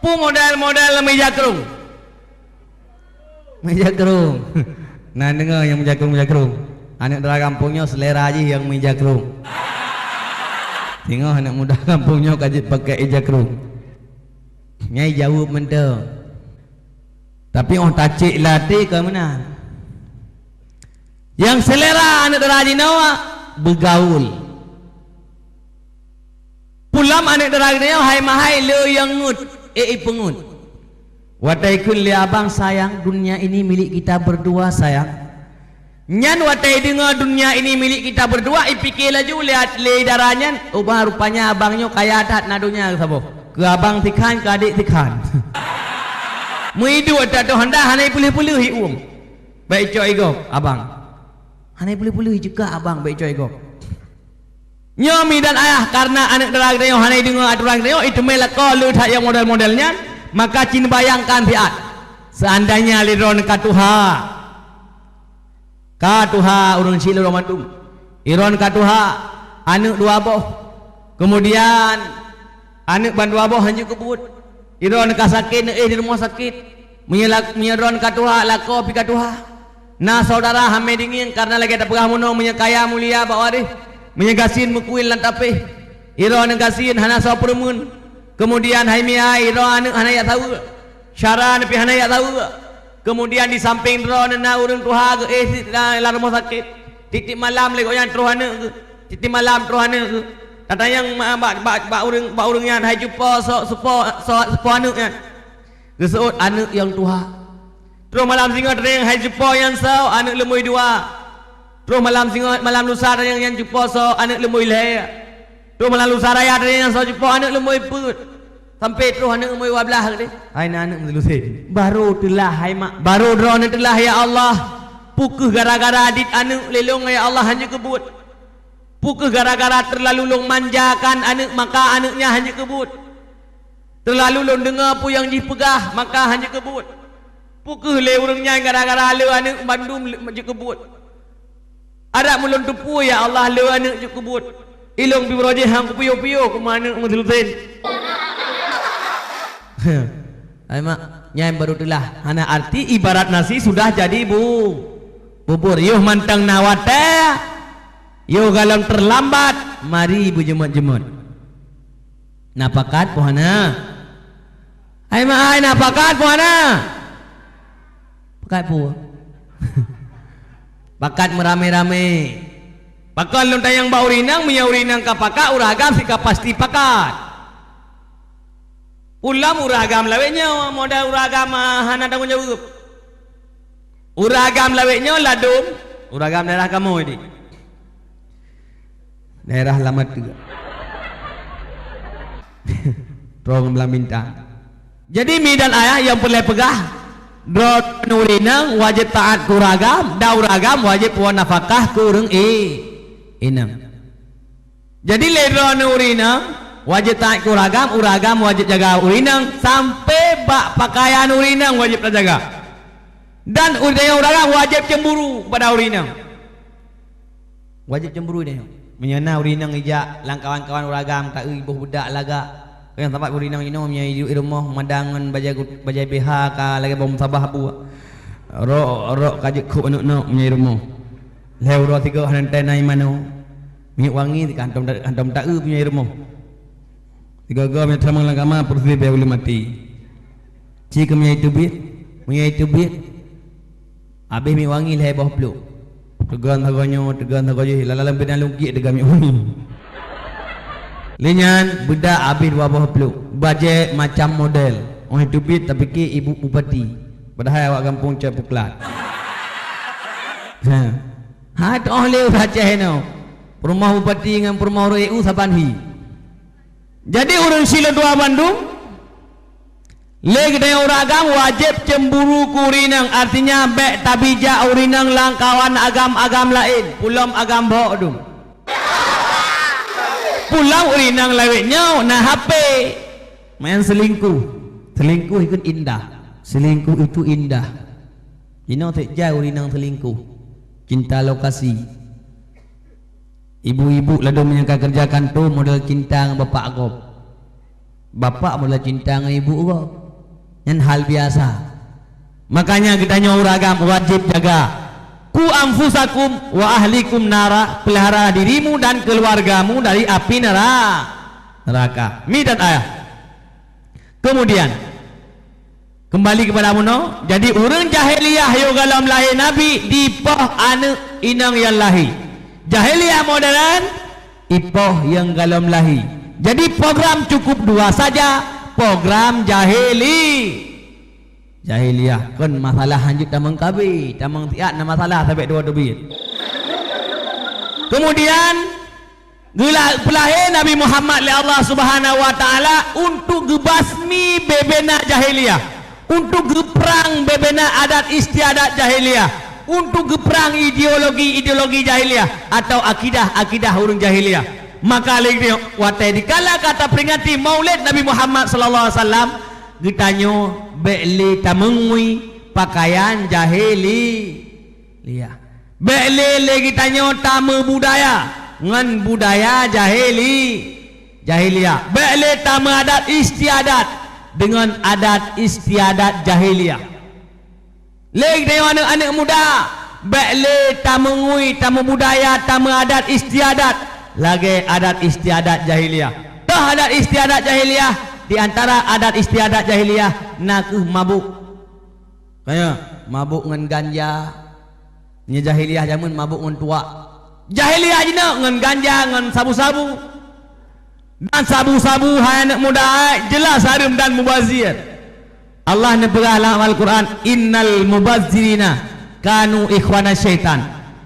peue model-model meuija krông? Meuija krông. Na deungoe nyang meuija krông, meuija krông. Aneuk dara gampông nyoe seulera jih nyang meuija krông. Singoh aneuk muda gampông nyoe ka jeuet pakai ija krông. Nyan jaweueb mantong. Tapi 'oh tacék lam até kon meunan. Nyang selera aneuk dara jinoe beugaul. Pulam aneuk dara jinoe hai mahai le nyang ngut, eh, ipeungut. Watée kheun lé abang, "Sayang, dunia ini milik kita berdua, sayang." Nyan watée deungoe dunia ini milik kita berdua, ipike laju lé, lé dara nyan, "Oh, bah, rupanya abang nyoe kaya that na donya saboh. Keu abang sikhan, keu adék sikhan." Meuiduek that toh handa hana ipeuleuh-peuleuh iuem. Bék icok igob, abang. Hana ipeuleuh-peuleuh iceuka abang, bék icok igob. Nyoe mi dan ayah, karena aneuk dara geutanyoe hana ideungoe aturan geutanyoe, iteumé lakoe le that nyang model-model nyan, maka cit bayangkan siat. Seandainya lé droeneuh ka tuha, ka tuha ureuëng syedara mandum, droeneuh ka tuha, aneuk dua boh, kemudian aneuk bandua boh hanjeuet keubuet, droeneuh ka sakét, neuéh di rumoh sakét, meunyoe lak-, meunyoe droeneuh ka tuha, lakoe pih ka tuha. Na syedara hamé dingin karena lagée tapeugah meunoe, meunyoe kaya mulia bak waréh, meunyoe gasien meukuil lam tapéh. Droeneuh gasien hana soe peureumeun. Keumudian hai mi ai, droe aneuk hana jak saweue. Syedara neuh pih hana jak saweue. Keumudian di sampéng droeneuh na ureuëng tuha geuéh sit lam, lam rumoh sakét. Tieb-tieb malam lé gobnyan troh aneuk geuh. Tieb-tieb malam troh aneuk geuh. Tatanyong ma-, bak, bak, bak ureuëng, bak ureuëng nyan, "Hai cupo soe, soe po, soe, soe po aneuk nyan?" Geuseuôt, "Aneuk nyang tuha." Troh malam singoh tatanyong, "Hai cupo nyang soe, aneuk leumui dua?" Troh malam singoh, malam lusa tatanyong, "Nyang cupo soe, aneuk leumui lhée?" Troh malam lusa raya tatanyong, "Nyang soe cupo, aneuk leumui peuet?" Sampoe troh aneuk leumui dua blaih tadi. Hai na aneuk meuteuleusen. Barô teulah hai mak, barô droeneuh teulah, "Ya Allah, peu kheueh gara-gara dit aneuk lé lôn, ya Allah, hanjeuet keubuet? Peu kheueh gara-gara teulalu lôn manjakan aneuk, maka aneuk nyan hanjeuet keubuet? Teulalu lôn deungoe peue nyang jih peugah, maka hanjeuet keubuet? Peu kheueh lé ureuëng nyan gara-gara le aneuk bandum le-, hanjeuet keubuet? Adak meulôn teupeue, ya Allah, le aneuk jeuet keubuet. Ilôn pih baroe jih han kupiôh-piôh, kuman aneuk meuteuleusen." Hai mak, nyan barô teulah. Hana arti ibarat nasi sudah jadi bu-, bubur. Yoh mantong na watée, yoh galom teurlambat, mari beujeumeut-jeumeut. Na pakat peue hana? Hai mak ai, na pakat peue hana? Pakat peue? Pakat meuramé-ramé. Pakon lôn tanyong bak ureuëng inong, meunyoe ureuëng inong ka pakat, ureuëng agam sit ka pasti pakat. Ulôn ureuëng agam lawét nyoe, model ureuëng agam, ah, hana tanggong jaweueb. Ureuëng agam lawét nyoe ladôm, ureuëng agam daerah kamoe di. Daerah Lamateue. Rong Blang Bintang. Jadi mi dan ayah nyang peureulée peugah, droeneuh ureuëng inong wajéb taát keu ureuëng agam, dan ureuëng agam wajéb puwoe nafakah keu ureuëng i-, inong. Jadi lé droeneuh ureuëng inong wajéb taát keu ureuëng agam, ureuëng agam wajéb jaga ureuëng inong sampai bak pakaian ureuëng inong wajéb tajaga. Dan ureuëng inong ureuëng agam wajéb cemburu kepada ureuëng inong. Wajéb cemburu tanyoe. Meunyoe na ureuëng inong ijak lam kawan-kawan ureuëng agam, taeu boh budak lagak. Nyang sabat ureuëng inong inoe meunyoe iduek i rumoh mada ngon bajée, bajée B H ka lagée boh musabah bu. Rok, rok ka jeuet khôb aneuk-aneuk meunyoe i rumoh. Lhée uroe sigoe hana teuntée na ié manoe. Minyeuk wangi ka hantom ta-, hantom taeu meunyoe i rumoh. Sigoe-goe meunyoe teutamong lam kama, peureusih bak uleueng maté. Ci keu meunyoe teubiet, meunyoe teubiet, habéh minyeuk wangi lhée boh pluek. Teugon sagoe nyoe, teugon sagoe jih, lam-lam bidan lungkiek teuga minyeuk wangi. Lé nyan, beudak habéh dua boh pluek, bajée macam model. Óh teubiet tapike ibu bupati, padahai awak gampông cot puklat. Ha. Ha, toh lé ureuëng Aceh inoe. Peurumoh bupati ngon peurumoh ureuëng E U saban hi. Jadi ureuëng syedara bandum, lé geutanyoe ureuëng agam wajéb cemburu keu ureuëng inong, artinya bék tabijak ureuëng inong lam kawan agam-agam laén, pulom agam bhok dum. Pulom ureuëng inong lawét nyoe na H P, main selingkuh. Selingkuh ikut indah. Selingkuh itu indah. Inoe sép jai ureuëng inong selingkuh. Cinta lokasi. Ibu-ibu ladôm nyang ka keureuja kantô model cinta ngon bapak gob. Bapak model cinta ngon ibu gob. Nyan hal biasa. Makanya geutanyoe ureuëng agam wajéb jaga. "Qu anfusakum wa ahlikum nara," pelihara dirimu dan keluargamu dari api nera-, neraka. Mi dan ayah. Kemudian, Keumbali keupada bunoe, jadi ureuëng jahiliyah yoh gohlom lahé Nabi dipoh aneuëk inong nyang lahé. Jahiliyah modern, ipoh nyang gohlom lahé. Jadi program cukup dua saja, program jahili. Jahiliyah kon masalah hanjeuet tamong kabi, tamong siat na masalah sabek dua teubiet. Kemudian, Geula-, peulahé Nabi Muhammad lé Allah Subhanahu wa Taala untuk geubasmi bebena jahiliyah, untuk geuprang bebena adat istiadat jahiliyah, untuk geuprang ideologi-ideologi jahiliyah atau akidah-akidah ureuëng jahiliyah. Maka lé nyoe watée dikala ka taperingati Maulid Nabi Muhammad sallallahu alaihi wasallam, geutanyoe bék lé tameungui pakaian jahili. Liyah. Bék lé lé geutanyoe tameubudaya ngon budaya jahili, jahiliyah. Bék lé tameuadat istiadat deungon adat istiadat jahiliyah. Lé geutanyoe aneuëk-aneuëk muda, bék lé tameungui, tameubudaya, tameuadat istiadat lagée adat istiadat jahiliyah. Toh adat istiadat jahiliyah, di antara adat istiadat jahiliyah na kheueh mabuk. Kaya mabuk ngon ganja. Nyoe jahiliyah jameun mabuk ngon tuak. Jahiliyah jinoe ngon ganja, ngon sabu-sabu. Dan sabu-sabu hai aneuëk muda, ai, jelas hareuem dan mubazir. Allah neupeugah lam Al-Quran, "Innal mubazzirina kanu ikhwana syaitan."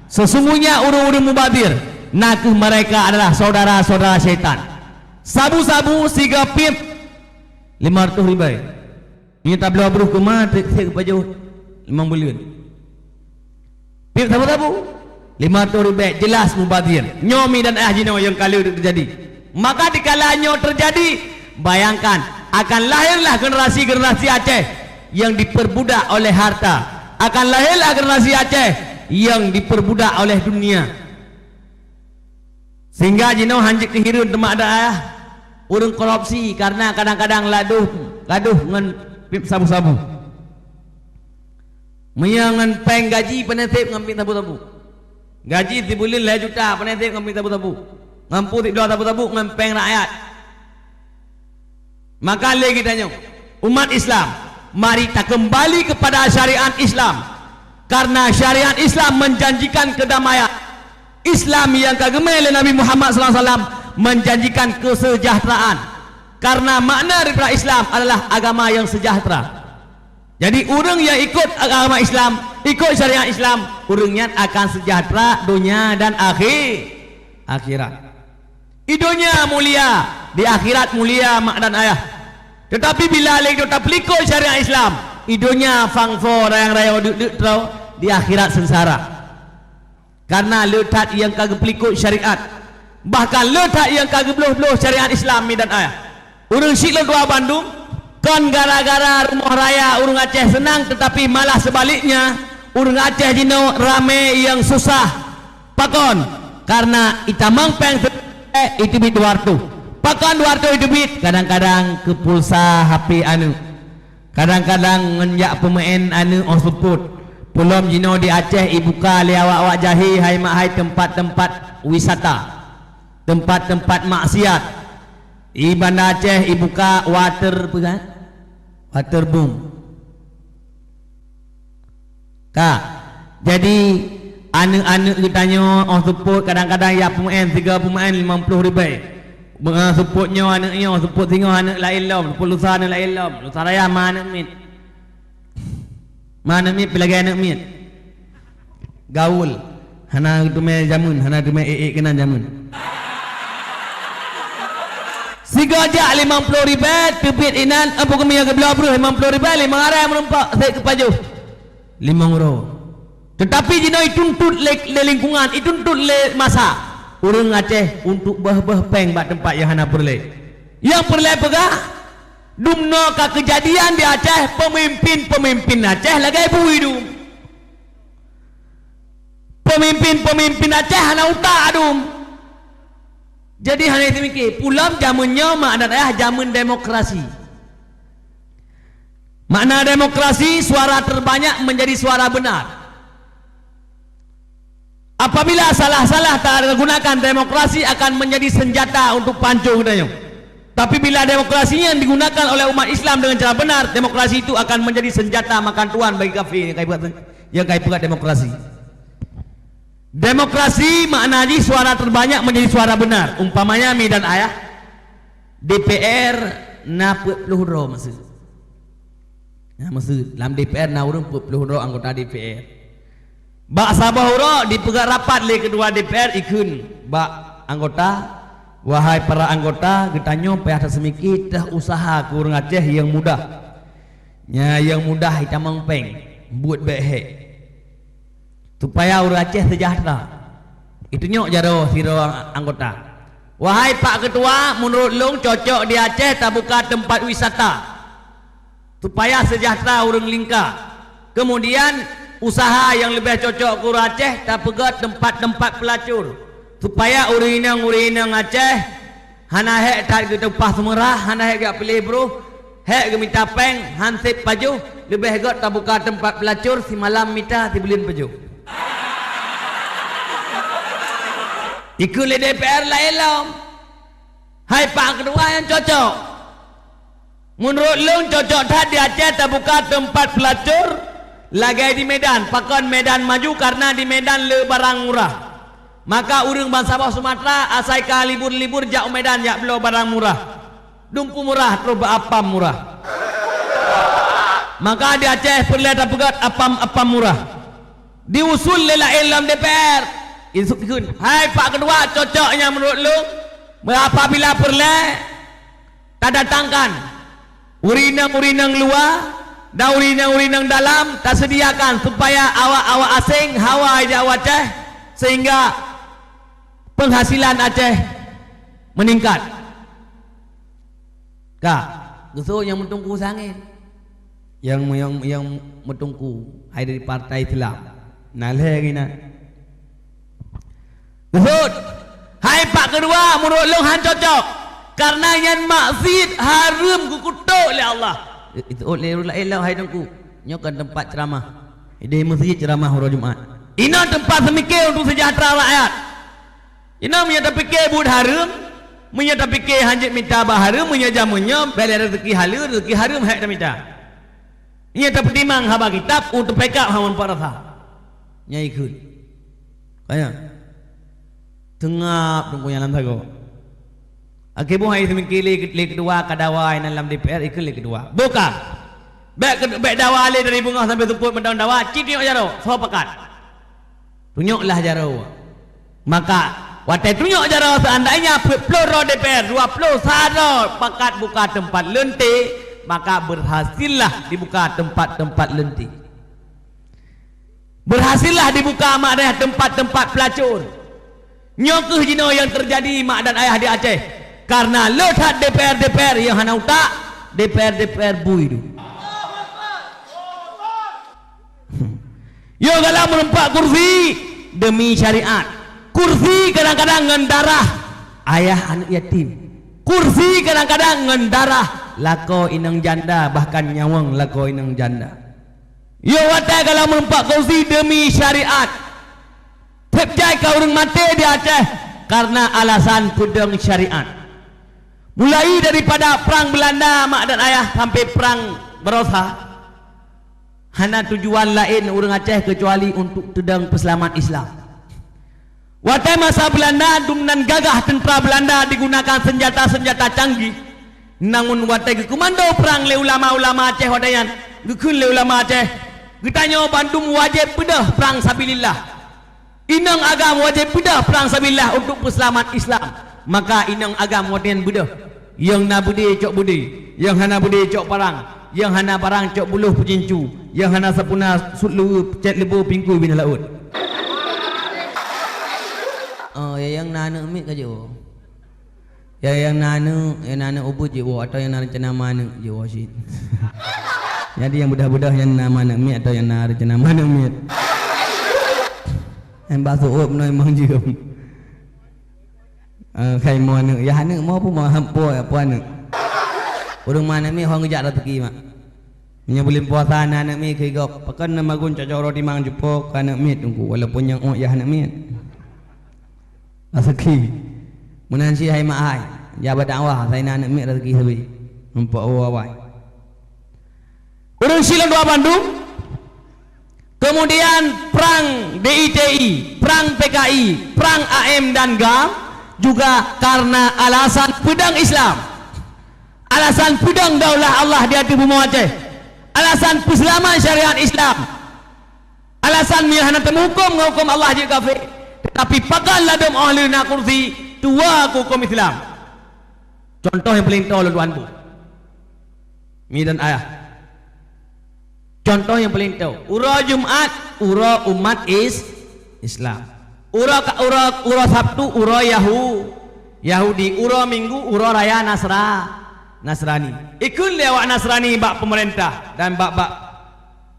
Sesungguhnya ureuëng-ureuëng mubazir, na kheueh mereka adalah saudara-saudara syaitan. Sabu-sabu siga pip lima ratus ribai. Meunyoe tabloe broh keuma, trek-trek geupajoh limong buleuen. Pip sabu-sabu, lima ratus ribèe, jelas mubazir. Nyoe mi dan ayah jinoe nyang ka lheueh teujadi. Maka dikala nyoe teujadi, bayangkan, akan lahirlah generasi-generasi Aceh yang diperbudak oleh harta. Akan lahirlah generasi Aceh yang diperbudak oleh dunia. Sehingga jinoe hanjeuet keuhireuen teuma ada, ureuëng korupsi karena kadang-kadang ladoh, gadoh ngon pip sabu-sabu. Meunyoe ngon péng gaji, pane seb ngon pip sabu-sabu. Gaji sibuleuen lhèe juta, pane seb ngon pip sabu-sabu. Ngon peuet sibloe sabu-sabu ngon péng rakyat. Maka lé geutanyoe, umat Islam, mari takeumbali keupada syariat Islam. Karena syariat Islam menjanjikan kedamaian. Islam nyang ka geumé lé Nabi Muhammad sallallahu alaihi wasallam menjanjikan kesejahteraan. Karena makna daripada Islam adalah agama yang sejahtera. Jadi, ureuëng nyang ikut agama Islam, ikut syariat Islam, ureuëng nyan akan sejahtera donya dan akhi-, akhirat. Di donya mulia, di akhirat mulia mak dan ayah. Tetapi bila lé geutanyoe tapeulikot syariat Islam, di donya fangfo rayang-rayong deuk-deuk troe, di akhirat sengsara. Karena le that nyang ka geupeulikot syariat, bahkan le that nyang ka geubloh-bloh syariat Islam mi dan ayah. Ureuëng syiek lôn dua bandum, kon gara-gara rumoh raya ureuëng Aceh seunang, tetapi malah sebaliknya, ureuëng Aceh jinoe ramé nyang susah. Pakon? Karena itamong péng se-, eh, iteubiet dua ratus. Pakon dua ratus iteubiet? Kadang-kadang keu pulsa H P aneuëk. Kadang-kadang ngon jak peumeu'en aneuëk 'oh seupôt. Peulom jinoe di Aceh ibuka lé awak-awak jahé hai mak hai teumpat-teumpat wisata, teumpat-teumpat maksiat. Di Banda Aceh ibuka water peue kan? Waterboom. Ka. Jadi, aneuëk-aneuëk geutanyoe 'oh seupôt kadang-kadang jak peumeu'en, sigoe peumeu'en limong ploh ribèe. Meunyoe seupôt nyoe aneuëk nyoe, seupôt singoh aneuëk laén lom, seupôt lusa aneuëk laén lom. Lusa raya ma aneuëk miet. Ma aneuëk miet, pih lagèe aneuëk miet. Gaul. Hana teumé jameun, hana teumé ék-ék keunan jameun. Sigoe jak limong ploh ribèe, teubiet inan, ampôn keumieng geubloe breuh limong ploh ribèe, limong arèe meurumpok, seb geupajoh. Limong uroe. Tetapi jinoe ituntut lé, lé lingkungan, ituntut lé masa. Ureuëng Aceh untuk beuh-beuh péng bak teumpat nyang hana peureulèe. Nyang peureulèe peugah, dumnoe ka keujadian di Aceh, peumimpin-peumimpin Aceh lagèe bui dum. Peumimpin-peumimpin Aceh hana utak dum. Jadi hana teumiké, peulom jameun nyoe mak dan ayah jameun demokrasi. Makna demokrasi, suara terbanyak menjadi suara benar. Apabila salah-salah ta gunakan, demokrasi akan menjadi senjata untuk pancong geutanyoe. Tapi bila demokrasi yang digunakan oleh umat Islam dengan cara benar, demokrasi itu akan menjadi senjata makan tuan bagi kafir yang kai peugah, yang kai peugah demokrasi. Demokrasi makna jih suara terbanyak menjadi suara benar. Umpamanya mi dan ayah, D P R na peuet ploh droe masa. Nah, maksud, lam D P R na ureuëng peuet ploh droe anggota D P R. Bak saboh uroe dipeugah rapat lé ketua D P R ikheun bak anggota, "Wahai para anggota, geutanyoe payah taseumiké teuh usaha keu ureuëng Aceh nyang mudah. Nya nyang mudah itamong péng, buet bék hék. Supaya ureuëng Aceh sejahtera." Itunyok jaroe sidroe anggota. "Wahai Pak Ketua, meunurot lôn cocok di Aceh tabuka teumpat wisata supaya sejahtera ureuëng lingka. Kemudian, usaha nyang leubeh cocok keu ureuëng Aceh tapeugöt teumpat-teumpat peulacur, supaya ureuëng inong-ureuëng inong Aceh hana hék that geutumpah seumeurah, hana hék geujak piléh broh, hék geumita péng, han sép pajoh, leubeh göt tabuka teumpat peulacur, simalam mita sibuleuen pajoh." Ikheun lé D P R laén lom. "Hai Pak Ketua nyang cocok. Meunurot lôn cocok that di Aceh tabuka teumpat peulacur lagée di Medan. Pakon Medan maju? Karena di Medan le barang murah. Maka ureuëng bansaboh Sumatera asai ka libur-libur jak u Medan jak bloe barang murah. Dumpeue murah troh bak apam murah. Maka di Aceh peureulée tapeugöt apam-apam murah." Diusul lé laén lom D P R. Isuk ikheun, "Hai Pak Ketua, cocok nyan meunurot lôn, apabila peureulée tadatangkan ureuëng inong-ureuëng inong luwa dan ureuëng inong-ureuëng inong dalam taseudiakan supaya awak-awak aséng hawa ijak u Aceh sehingga peunghasilan Aceh meuningkat." Ka, geuseuôt nyang meuteungku sangén. Nyang, nyang, nyang meuteungku hai dari partai Islam. Na lhée geuh na. Geuseuôt, "Hai Pak Ketua, meunurot lôn han cocok. Karena nyan maksiet hareuem geukutôk lé Allah." Geuseuôt lé ureuëng laén lom, "Hai Teungku, nyoe kan teumpat ceuramah. Ideh meuseujid ceuramah uroe Jumat. Inoe teumpat seumiké untuk seujahteura rakyat." Inoe meunyoe tapike buet hareuem, meunyoe tapike hanjeuet mita bak hareuem, meunyoe jameun nyoe bèk lé rezeki haleue, rezeki hareuem hék tamita. Meunyoe tapeutimang haba kitab, u teupekak hana meupat rasa. Nyan ikheun. Kaya. Teungab teungku nyang lam sagoe. Akhé boh hai seumiké lé, lé keudua ka dawa inan lam D P R, ikheun lé keudua. Boh ka. Bèk, bèk dawa lé dari beungoh sampai seupôt mantong dawa, cit tunyok jaroe, soe pakat. Tunyoklah jaroe. Maka, watèe tunyok jaroe, seandainya peuet ploh droe D P R, dua ploh sa droe pakat buka teumpat leunte, maka beurhasillah dibuka teumpat-teumpat leunte. Beurhasillah dibuka mak dayah teumpat-teumpat peulacon. Nyoe kheueh jinoe nyang teujadi mak dan ayah di Aceh. Kareuna le that D P R-D P R nyang hana utak, D P R-D P R bui dum. Yo galak meureumpok kursi demi syariat. Kursi kadang-kadang ngon darah ayah aneuk yatim. Kursi kadang-kadang ngon darah lakoe inong janda, bahkan nyawöng lakoe inong janda. Yo watèe galak meureumpok kursi demi syariat. Tiep jai ka ureueng maté di Aceh kareuna alasan peudong syariat. Mulai daripada prang Beulanda mak dan ayah sampai prang Barossa, hana tujuan laén ureueng Aceh keucuali untuk teudong peuseulamat Islam. Watèe masa Beulanda, dum nan gagah teuntra Beulanda digunakan seunjata-seunjata canggih. Namun watèe geukeumando prang lé ulama-ulama Aceh watèe nyan, geukheun lé ulama Aceh, geutanyoe bandum wajéb beudôh prang sabilillah. Inong agam wajéb beudôh prang sabilillah untuk peuseulamat Islam. Maka inong agam watèe nyan beudôh. Nyang na beudé cok beudé, nyang hana beudé cok parang, nyang hana parang cok buloh peucincu, nyang hana sapuna sut luweue cét leubô pingkui binéh laôt. Oh, ya nyang na aneuk miet ka jiwoe. Ya nyang na aneuk, nyang na aneuk ubit jiwoe, atawa nyang na reuncana ma aneuk jiwoe cit. Jadi nyang beudôh-beudôh nyang na ma aneuk miet atawa nyang na reuncana ma aneuk miet. Nyang bak seuôt meunoe mong jeuem. Eh, kai mo aneuk, yah aneuk mo peue mo, po, po aneuk. Ureueng ma aneuk miet ho geujak raseuki mak. Meunyoe buleuen puasa na aneuk miet keu gob, pakon na magun cok-cok uroe timang cupo keu aneuk miet teungku, walaupun nyang ôt yah aneuk miet. Raseuki. Meunan cit hai mak hai. Jak bak dakwah, sai na aneuk miet raseuki sabe. Nampak awai. Ureueng syiek lôn dua bandum. Kemudian perang D I T I, perang P K I, perang A M dan GAM juga karena alasan peudong Islam. Alasan peudong daulah Allah di ateueh bumoe Aceh. Alasan peuseulamat syariat Islam. Alasan meunyoe hana teumeuhuköm ngon huköm Allah jeuet kafé. Tetapi pakon ladôm óh lheueh na kursi, tuwoe keu huköm Islam. Contoh nyang paleng toe lôn tuan bu. Mi dan ayah. Contoh nyang paleng toe, uroe Jumat, uroe umat Is-, Islam. Uroe ka-, uroe, uroe Sabtu, uroe Yahu-, Yahudi. Uroe Minggu, uroe raya Nasra-, Nasrani. Ikheun lé awak Nasrani bak peumeurintah dan bak, bak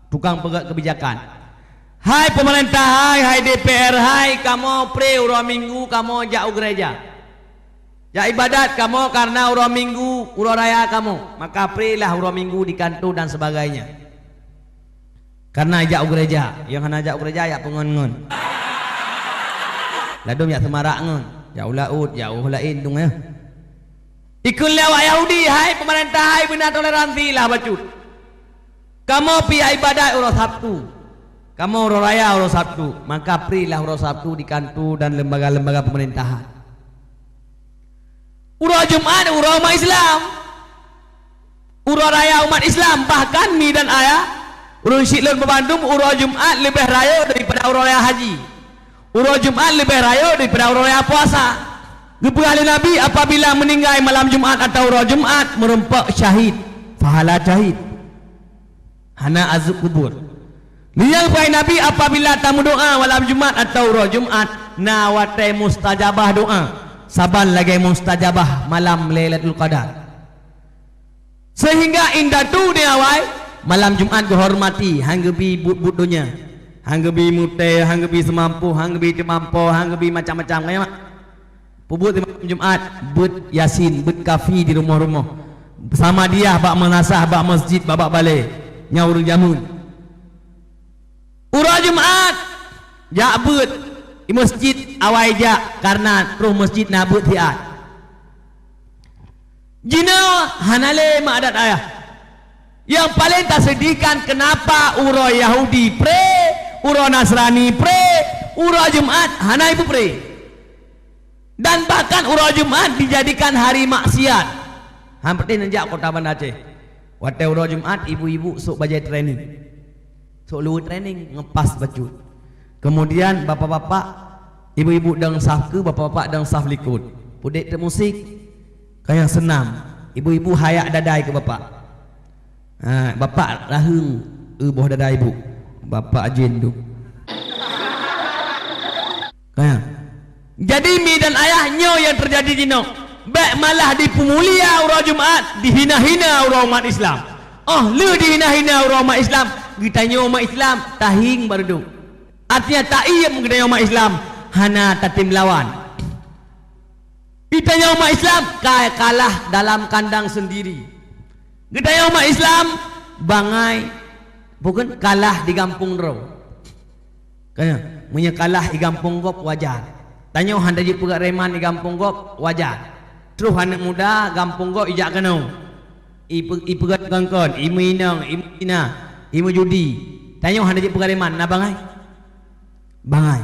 tukang peugét keubijakan. Hai peumeurintah hai, hai D P R hai, kamoe pré uroe Minggu kamoe jak u gereja. Jak ibadat kamoe karena uroe Minggu, uroe raya kamoe, maka prélah uroe Minggu di kantô dan sebagainya. Karena jak u gereja, nyang hana jak u gereja jak peungon-ngon. Ladôm jak seumarak ngon, jak u laôt, jak u laén dong ya. Ikheun lé awak Yahudi, hai peumeurintah hai, beuna toleransi lah bacut. Kamoe pih ibadat uroe Sabtu. Kamoe uroe raya uroe Sabtu, maka prélah uroe Sabtu di kantô dan lembaga-lembaga pemerintahan. Uroe Jumat uroe umat Islam. Uroe raya umat Islam, bahkan mi dan ayah, ureueng syiek lôn bandum uroe Jumat leubeh rayeuk daripada uroe raya haji. Uroe Jumat leubeh rayeuk daripada uroe raya puasa. Geupeugah lé Nabi, apabila meuninggai malam Jumat atawa uroe Jumat, meurumpok syahid, pahala syahid. Hana azab kubur. Lé nyang peugah Nabi, apabila tameudoa malam Jumat atawa uroe Jumat, na watée mustajabah doa, saban lagée mustajabah malam Lailatul Qadar. Sehingga indatu di awai malam Jumat geuhormati, han geubi buet-buet donya, han geubi mutée, han geubi seumampoh, han geubi teumampoh, han geubi macam-macam. Nyan mak, peubuet di malam Jumat, beuet Yasin, beuet kafi di rumoh-rumoh. Samadiyah bak meunasah, bak masjid, bak, bak balée. Nyan ureueng jameun. Uroe Jumat, jak beuet di masjid awai jak, karena troh masjid na beuet siat. Jinoe hana lé mak dan ayah. Nyang paleng taseudihkan, kenapa uroe Yahudi pré, uroe Nasrani pré, uroe Jumat hana ipeupré. Dan bahkan uroe Jumat dijadikan hari maksiat. Han peureulée neujak kota Banda Aceh. Watée uroe Jumat, ibu-ibu sôk bajée training. Sôk luweue training, ngeupas bacut. Kemudian bapak-bapak, ibu-ibu dong saf keue, bapak-bapak dong saf likot. Peudeh teuk musik, ka nyang seunam. Ibu-ibu hayak dadai keu bapak. Ha, bapak raheung, eu boh dadai ibu. Bapak jén tu. Ka nyang. Jadi mi dan ayah, nyoe nyang teujadi jinoe. Bék malah dipeumulia uroe Jumat, dihina-hina uroe umat Islam. Óh lheueh dihina-hina uroe umat Islam, geutanyoe umat Islam tahieng bak reudôk. Artinya taiem geutanyoe umat Islam, hana tatem lawan. Geutanyoe umat Islam ka kalah dalam kandang sendiri. Geutanyoe umat Islam bangai, bukan kalah di gampông droe. Ka nyang, meunyoe kalah di gampông gob wajar. Tanyoe hana jeuet peugah reman di gampông gob wajar. Troh aneuk muda gampông gob ijak keunoe. Ipe-, ipeugah kon-kon, imeuinong, imeuzina, imeujudi. Tanyoe hana jeuet peugah reman, na bangai? Bangai.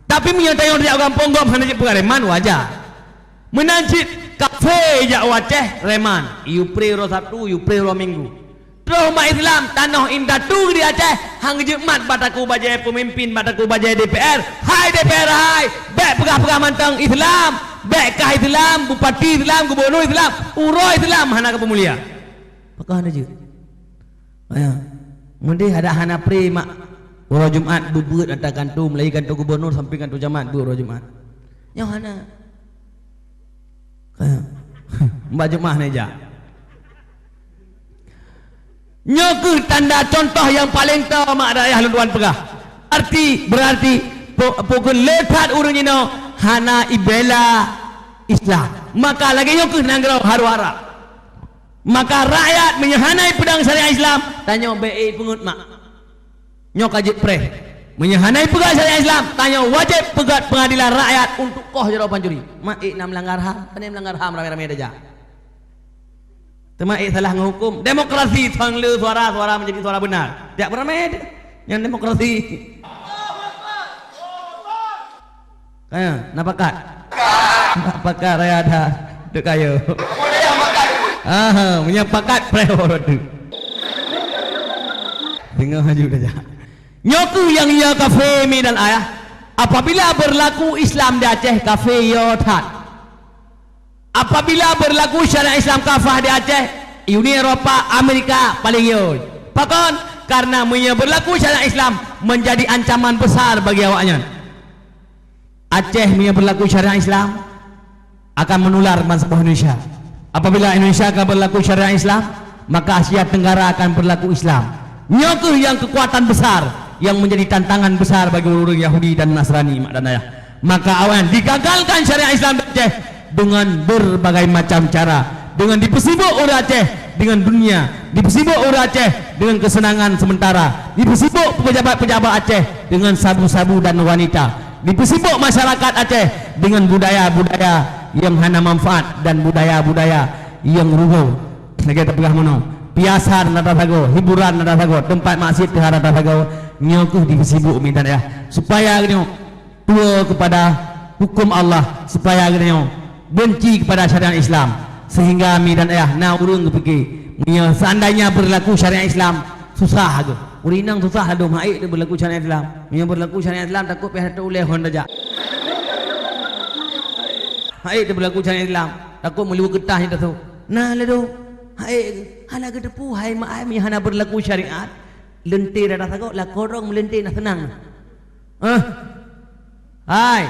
Tapi meunyoe tanyoe tajak u gampông gob hana jeuet peugah reman, wajar. Meunan cit kafé jak u Aceh reman, iyue pré uroe Sabtu, iyue pré uroe Minggu. Troh umat Islam tanoh indatu di Aceh, han geujeuet mat bak takue bajée peumimpin, bak takue bajée D P R. Hai D P R hai, bék peugah-peugah mantong Islam, bék kah Islam, bupati Islam, gubunur Islam, uroe Islam hana kapeumulia. Pakon hana jeuet? Aya, meudeh adak hana pré mak uroe Jumat beubeuet ata kantô, mulai kantô gubunur sampoe kantô camat beuet uroe Jumat. Nyoe hana. Aya. Mbak Jumat hana jak. Nyoe kheueh tanda contoh nyang paleng toe mak dan ayah lôn tuan peugah. Arti, berarti, pu-, pukon le that ureuëng jinoe hana ibela Islam. Maka lagée nyoe kheueh nanggroe haru harab. Maka rakyat meunyoe hana ipeudong syariat Islam, tanyoe bék ipeungeut mak. Nyoe ka jeuet preh. Meunyoe hana jipeugah syariat Islam, tanyoe wajéb peugét peungadilan rakyat untuk koh jaroe pancuri. Ma ék na meulanggar HAM, pane meulanggar HAM ramé-ramé tajak. Teuma ék salah ngon huköm. Demokrasi, sang le suara, suara menjadi suara benar. Jak beramé nyang demokrasi. Kaya, na pakat? Na pakat raya dah. Dek kayo. Aha, meunyoe pakat, preh tu. Tengah maju dah jak. Nyoe keuh nyang ya kafé mi dan ayah. Apabila berlaku Islam di Aceh, kafé yo that. Apabila berlaku syariat Islam kafah di Aceh, Uni Eropa, Amerika paling yo. Pakon? Karena meunyoe berlaku syariat Islam menjadi ancaman besar bagi awaknyan. Aceh meunyoe berlaku syariat Islam akan menular ban saboh Indonesia. Apabila Indonesia akan berlaku syariat Islam, maka Asia Tenggara akan berlaku Islam. Nyoe keuh yang kekuatan besar yang menjadi tantangan besar bagi ureuëng Yahudi dan Nasrani, mak dan ayah. Maka awaknyan digagalkan syariat Islam di Aceh dengan berbagai macam cara, dengan dipeusibuk ureuëng Aceh dengan dunia, dipeusibuk ureuëng Aceh dengan kesenangan sementara, dipeusibuk pejabat-pejabat Aceh dengan sabu-sabu dan wanita, dipeusibuk masyarakat Aceh dengan budaya-budaya yang hana manfaat dan budaya-budaya yang rugoe. Lagée tapeugah meunoe, piasan na tasagoe, hiburan na tasagoe, teumpat maksiat teuh na tasagoe, nyoe keuh dipeusibuk mi dan ayah. Supaya geutanyoe tuwoe kepada hukum Allah, supaya geutanyoe benci kepada syariat Islam. Sehingga mi dan ayah na ureuëng geupike, meunyoe seandainya berlaku syariat Islam, susah geuh. Ureuëng inong susah ladom, hana ék teuh berlaku syariat Islam. Meunyoe berlaku syariat Islam, takot payah tato ulée hon tajak. Hana ék teuh berlaku syariat Islam, takot meuluweuh keutat nyan tato. Na ladom, hana ék geuh. Hana geuteupeue hai mak ai meunyoe hana berlaku syariat. Leuntée rata sagoe, lakoe droe meuleuntée na seunang. Hah? Hai,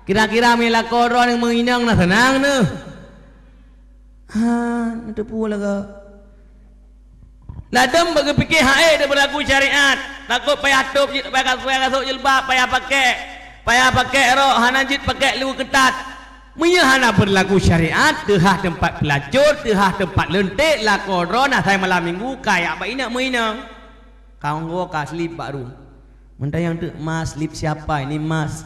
kira-kira meunyoe lakoe droe nyang meuinong na seunang neuh? Ha, neuteupeue lagée. Ladom bak geupike hana ék teuh berlaku syariat, takot payah tôb jil-, payah kasôk, payah kasôk jilbab, payah pakék, payah pakék rok, hana jeuet pakék luweue keutat. Meunyoe hana berlaku syariat, teuhah teumpat peulacur, teuhah teumpat leuntée, lakoe droe na asai malam minggu, kajak bak inong meuinong. Ka onggoe ka slip bak rueng. Meutanyong teuk, "Mas, slip siapa ini, Mas?"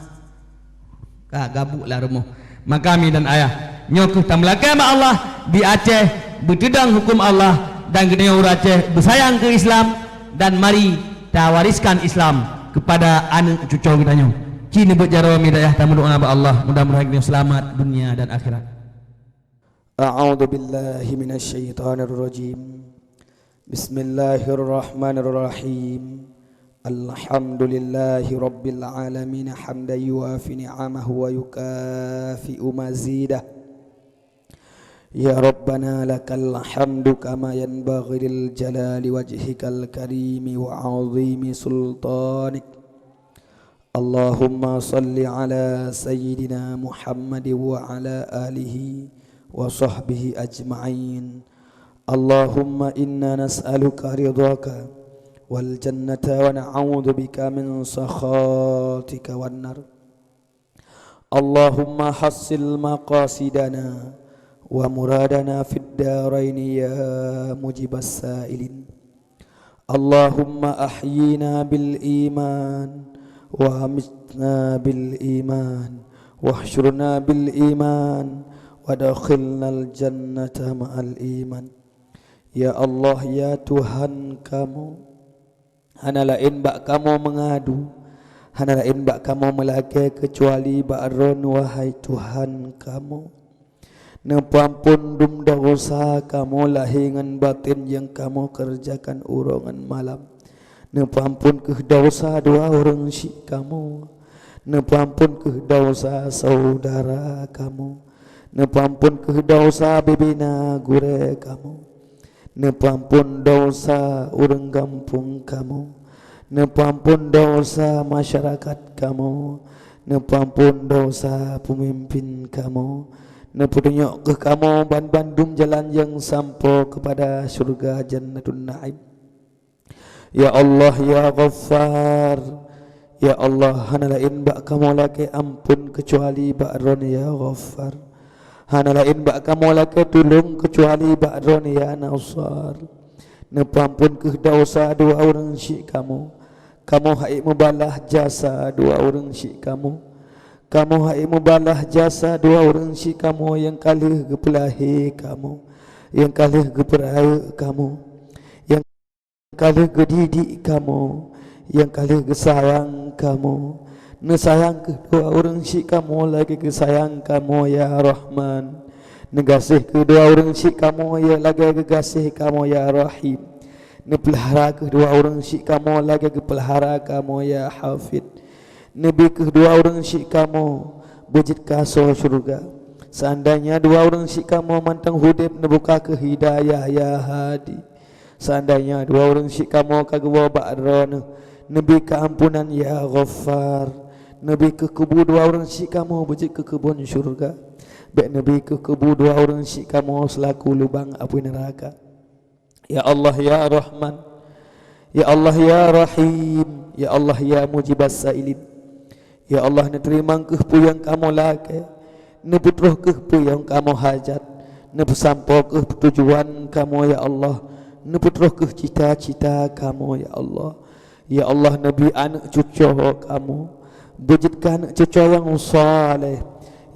Ka gabuk lam rumoh. Maka mi dan ayah, nyoe keuh tameulakée bak Allah di Aceh, beuteudong huköm Allah, dan geutanyoe ureuëng Aceh beusayang keu Islam, dan mari tawariskan Islam kepada aneuk cucoe geutanyoe. Ci neubeuet jaroe mi dan ayah, tameudoá bak Allah, mudah-mudahan geutanyoe seulamat dunia dan akhirat. أعوذ بالله من الشيطان الرجيم. بسم الله الرحمن الرحيم. الحمد لله رب العالمين، حمدا يوافي نعمه ويكافئ مزيده. يا ربنا لك الحمد كما ينبغي لجلال وجهك الكريم وعظيم سلطانك. اللهم صل على سيدنا محمد وعلى آله وصحبه أجمعين. اللهم إنا نسألك رضاك والجنة ونعوذ بك من سخطك والنار. اللهم حصل مقاصدنا ومرادنا في الدارين يا مجيب السائلين. اللهم أحينا بالإيمان وأمتنا بالإيمان واحشرنا بالإيمان وأدخلنا الجنة مع الإيمان. Ya Allah, ya Tuhan kamoe, hana laén bak kamoe meungadu, hana laén bak kamoe meulakée keucuali bak Droen, wahai Tuhan kamoe. Neupeuamphon dum desya kamoe lahé ngon batén nyang kamoe keureujakan uroe ngon malam. Neupeuamphon kheueh desya dua ureuëng syik kamoe. Neupeuamphon kheueh desya syedara kamoe. Neupeuamphon kheueh desya bubena gurée kamoe. Neupeuamphon desya ureuëng gampông kamoe. Neupeuamphon desya masyarakat kamoe. Neupeuamphon desya peumimpén kamoe. Neupeutunyok kheueh kamoe banmandum jalan nyang sampoe keupada syeuruga Jannatun Naim. Ya Allah, ya Ghaffar. Ya Allah, hana laén bak kamoe lakée amphon keucuali bak Droen, ya Ghaffar. Hana laén bak kamoe lakée tulông keucuali bak Droen, ya Nassar. Neupeuamphon kheueh desya dua ureuëng syik kamoe. Kamoe ha'ék mubalah jasa dua ureuëng syik kamoe. Kamoe ha'ék mubalah jasa dua ureuëng syik kamoe nyang ka lheueh geupeulahé kamoe, nyang ka lheueh geupeurayeuk kamoe, nyang ka lheueh geudidik kamoe, nyang ka lheueh geusayang kamoe. Neusayang kheueh dua ureuëng syik kamoe lagée geusayang kamoe, ya Rahman. Neugaséh kheueh dua ureuëng syik kamoe, ya, lagée geugaséh kamoe, ya Rahim. Neupeulahara kheueh dua ureuëng syik kamoe lagée geupeulahara kamoe, ya Hafid. Neubi kheueh dua ureuëng syik kamoe beujeuet kasoe syeuruga. Seandainya dua ureuëng syik kamoe mantong udeb, neubuka kheueh hidayah, ya Hadi. Seandainya dua ureuëng syik kamoe ka geuwoe bak Droeneueh, neubi keuampunan, ya Ghaffar. Neubi kheueh kubu dua ureuëng syik kamoe beujeuet keu keubon syeuruga. Bék neubi kheueh kubu dua ureuëng syik kamoe seulaku lubang apui neuraka. Ya Allah, ya Rahman. Ya Allah, ya Rahim. Ya Allah, ya Mujibas Sailin. Ya Allah, neuteurimong kheueh peue nyang kamoe lakée, neupeutroh kheueh peue nyang kamoe hajat, neupeusampoe kheueh tujuan kamoe, ya Allah, neupeutroh kheueh cita-cita kamoe, ya Allah. Ya Allah, neubi aneuëk cucoe kamoe beujeuet keu aneuëk cucoe nyang saleh.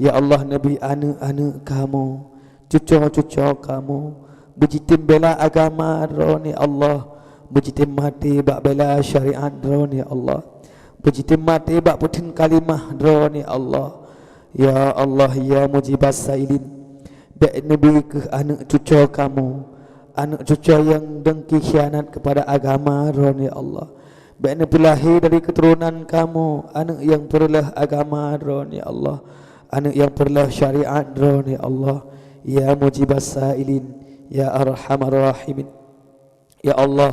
Ya Allah, neubi aneuëk-aneuëk kamoe, cucoe-cucoe kamoe beujitem bela agama Droeneueh, ya Allah, beujitem maté bak bela syariat Droeneueh, ya Allah, beujitem maté bak peutheun kalimah Droeneueh, ya Allah. Ya Allah, ya Mujibas Sailin, bék neubi kheueh aneuëk cucoe kamoe aneuëk cucoe nyang dengki khianat keupada agama Droeneueh, ya Allah. Bék neupeulahé dari keuturonan kamoe aneuëk nyang peureuloh agama Droeneueh, ya Allah, aneuëk nyang peureuloh syariat Droeneueh, ya Allah. Ya Mujibas Sailin, ya Arhamar Rahimin. Ya Allah,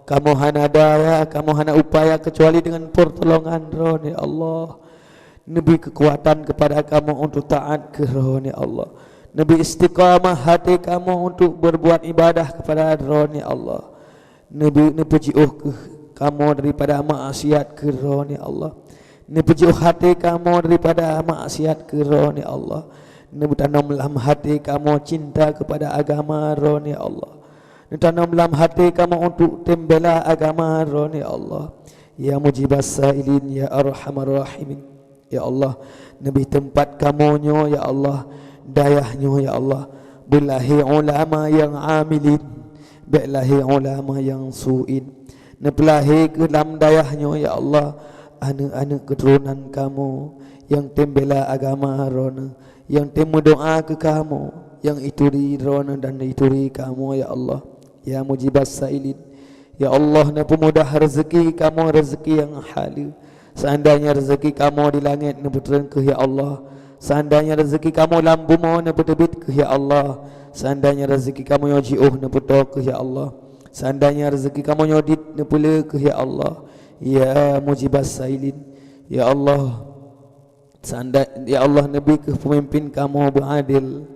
kamoe hana daya, kamoe hana upaya keucuali deungon peurtolongan Droeneueh, ya Allah. Neubi keukuatan keupada kamoe untuk taát keu Droeneueh, ya Allah. Neubi istiqamah até kamoe untuk beurbuat ibadah keupada Droeneueh, ya Allah. Neubi neupeujiôh kheueh kamoe daripada maksiat keu Droeneueh, ya Allah. Neupeujiôh até kamoe daripada maksiat keu Droeneueh, ya Allah. Neutanom lam até kamoe cinta keupada agama Droeneueh, ya Allah. Neutanom lam até kamoe untuk tem bela agama Droeneueh, ya Allah. Ya Mujibas Sailin, ya Arhamar Rahimin. Ya Allah, neubi teumpat kamoe nyoe, ya Allah, dayah nyoe, ya Allah, beulahé ulama nyang amilin, bék lahé ulama nyang su'in. Neupeulahé kheueh lam dayah nyoe, ya Allah, aneuëk-aneuëk keuturonan kamoe nyang tem bela agama Droeneueh, nyang tem meudoá keu kamoe, nyang ituri Droeneueh dan ituri kamoe, ya Allah. Ya Mujibas Sailin, ya Allah, neupeumudah rezeki kamoe, rezeki nyang haleue. Seandainya rezeki kamoe di langét, neupeutreun kheueh, ya Allah. Seandainya rezeki kamoe lam bumoe, neupeuteubiet kheueh, ya Allah. Seandainya rezeki kamoe nyoe jiôh, neupeutoe kheueh, ya Allah. Seandainya rezeki kamoe nyoe dit, neupeule kheueh, ya Allah. Ya Mujibas Sailin, ya Allah, seandai, ya Allah, neubi kheueh peumimpin kamoe beuadil.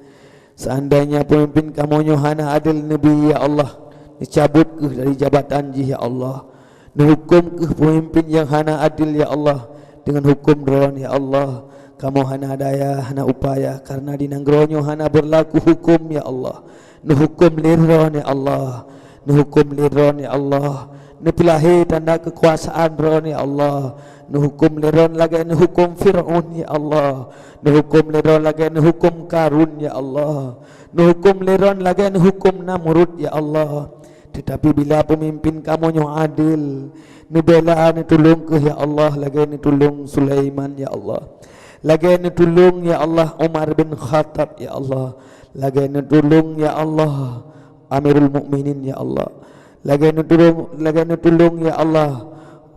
Seandainya peumimpin kamoe nyoe hana adil, neubi, ya Allah, neucabut kheueh dari jabatan jih, ya Allah. Neuhuköm kheueh peumimpin nyang hana adil, ya Allah, deungon huköm Droeneueh, ya Allah. Kamoe hana daya, hana upaya, kareuna di nanggroe nyoe hana beurlaku huköm, ya Allah. Neuhuköm lé Droeneueh, ya Allah. Neuhuköm lé Droeneueh, ya Allah. Neupeulahé tanda keukuasaan Droeneueh, ya Allah. Neuhuköm lé Droeneueh lagée neuhuköm Fir'aun, ya Allah. Neuhuköm lé Droeneueh lagée neuhuköm Karun, ya Allah. Neuhuköm lé Droeneueh lagée neuhuköm Namrud, ya Allah. Teutapi bila peumimpin kamoe nyoe adil, neubela neutulông kheueh, ya Allah, lagée neutulông Sulaiman, ya Allah. Lagée neutulông, ya Allah, Umar bin Khattab, ya Allah. Lagée neutulông, ya Allah, Amirul Mukminin, ya Allah. Lagée neutulông, lagée neutulông, ya Allah,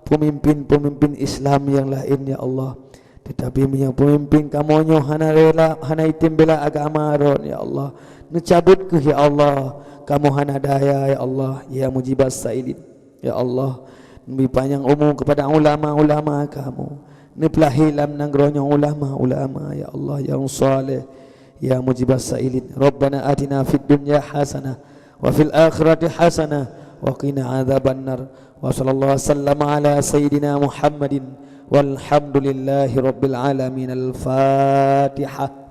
peumimpin-peumimpin Islam nyang laén, ya Allah. Teutapi meunyoe peumimpin kamoe nyoe hana rela, hana item bela agama Droeneueh, ya Allah, neucabut kheueh, ya Allah, kamoe hana daya, ya Allah, ya Mujibas Sailin. Ya Allah, neubi panyang umu keupada ulama-ulama kamoe. Neupeulahé lam nanggroe nyoe ulama-ulama, ya Allah, nyang saleh, ya Mujibas Sailin. Rabbana atina fid dunya hasanah wa fil akhirati hasanah wa qina adzabannar. Wa sallallahu wasallam ala sayyidina Muhammadin walhamdulillahi rabbil alamin. Al-Fatihah.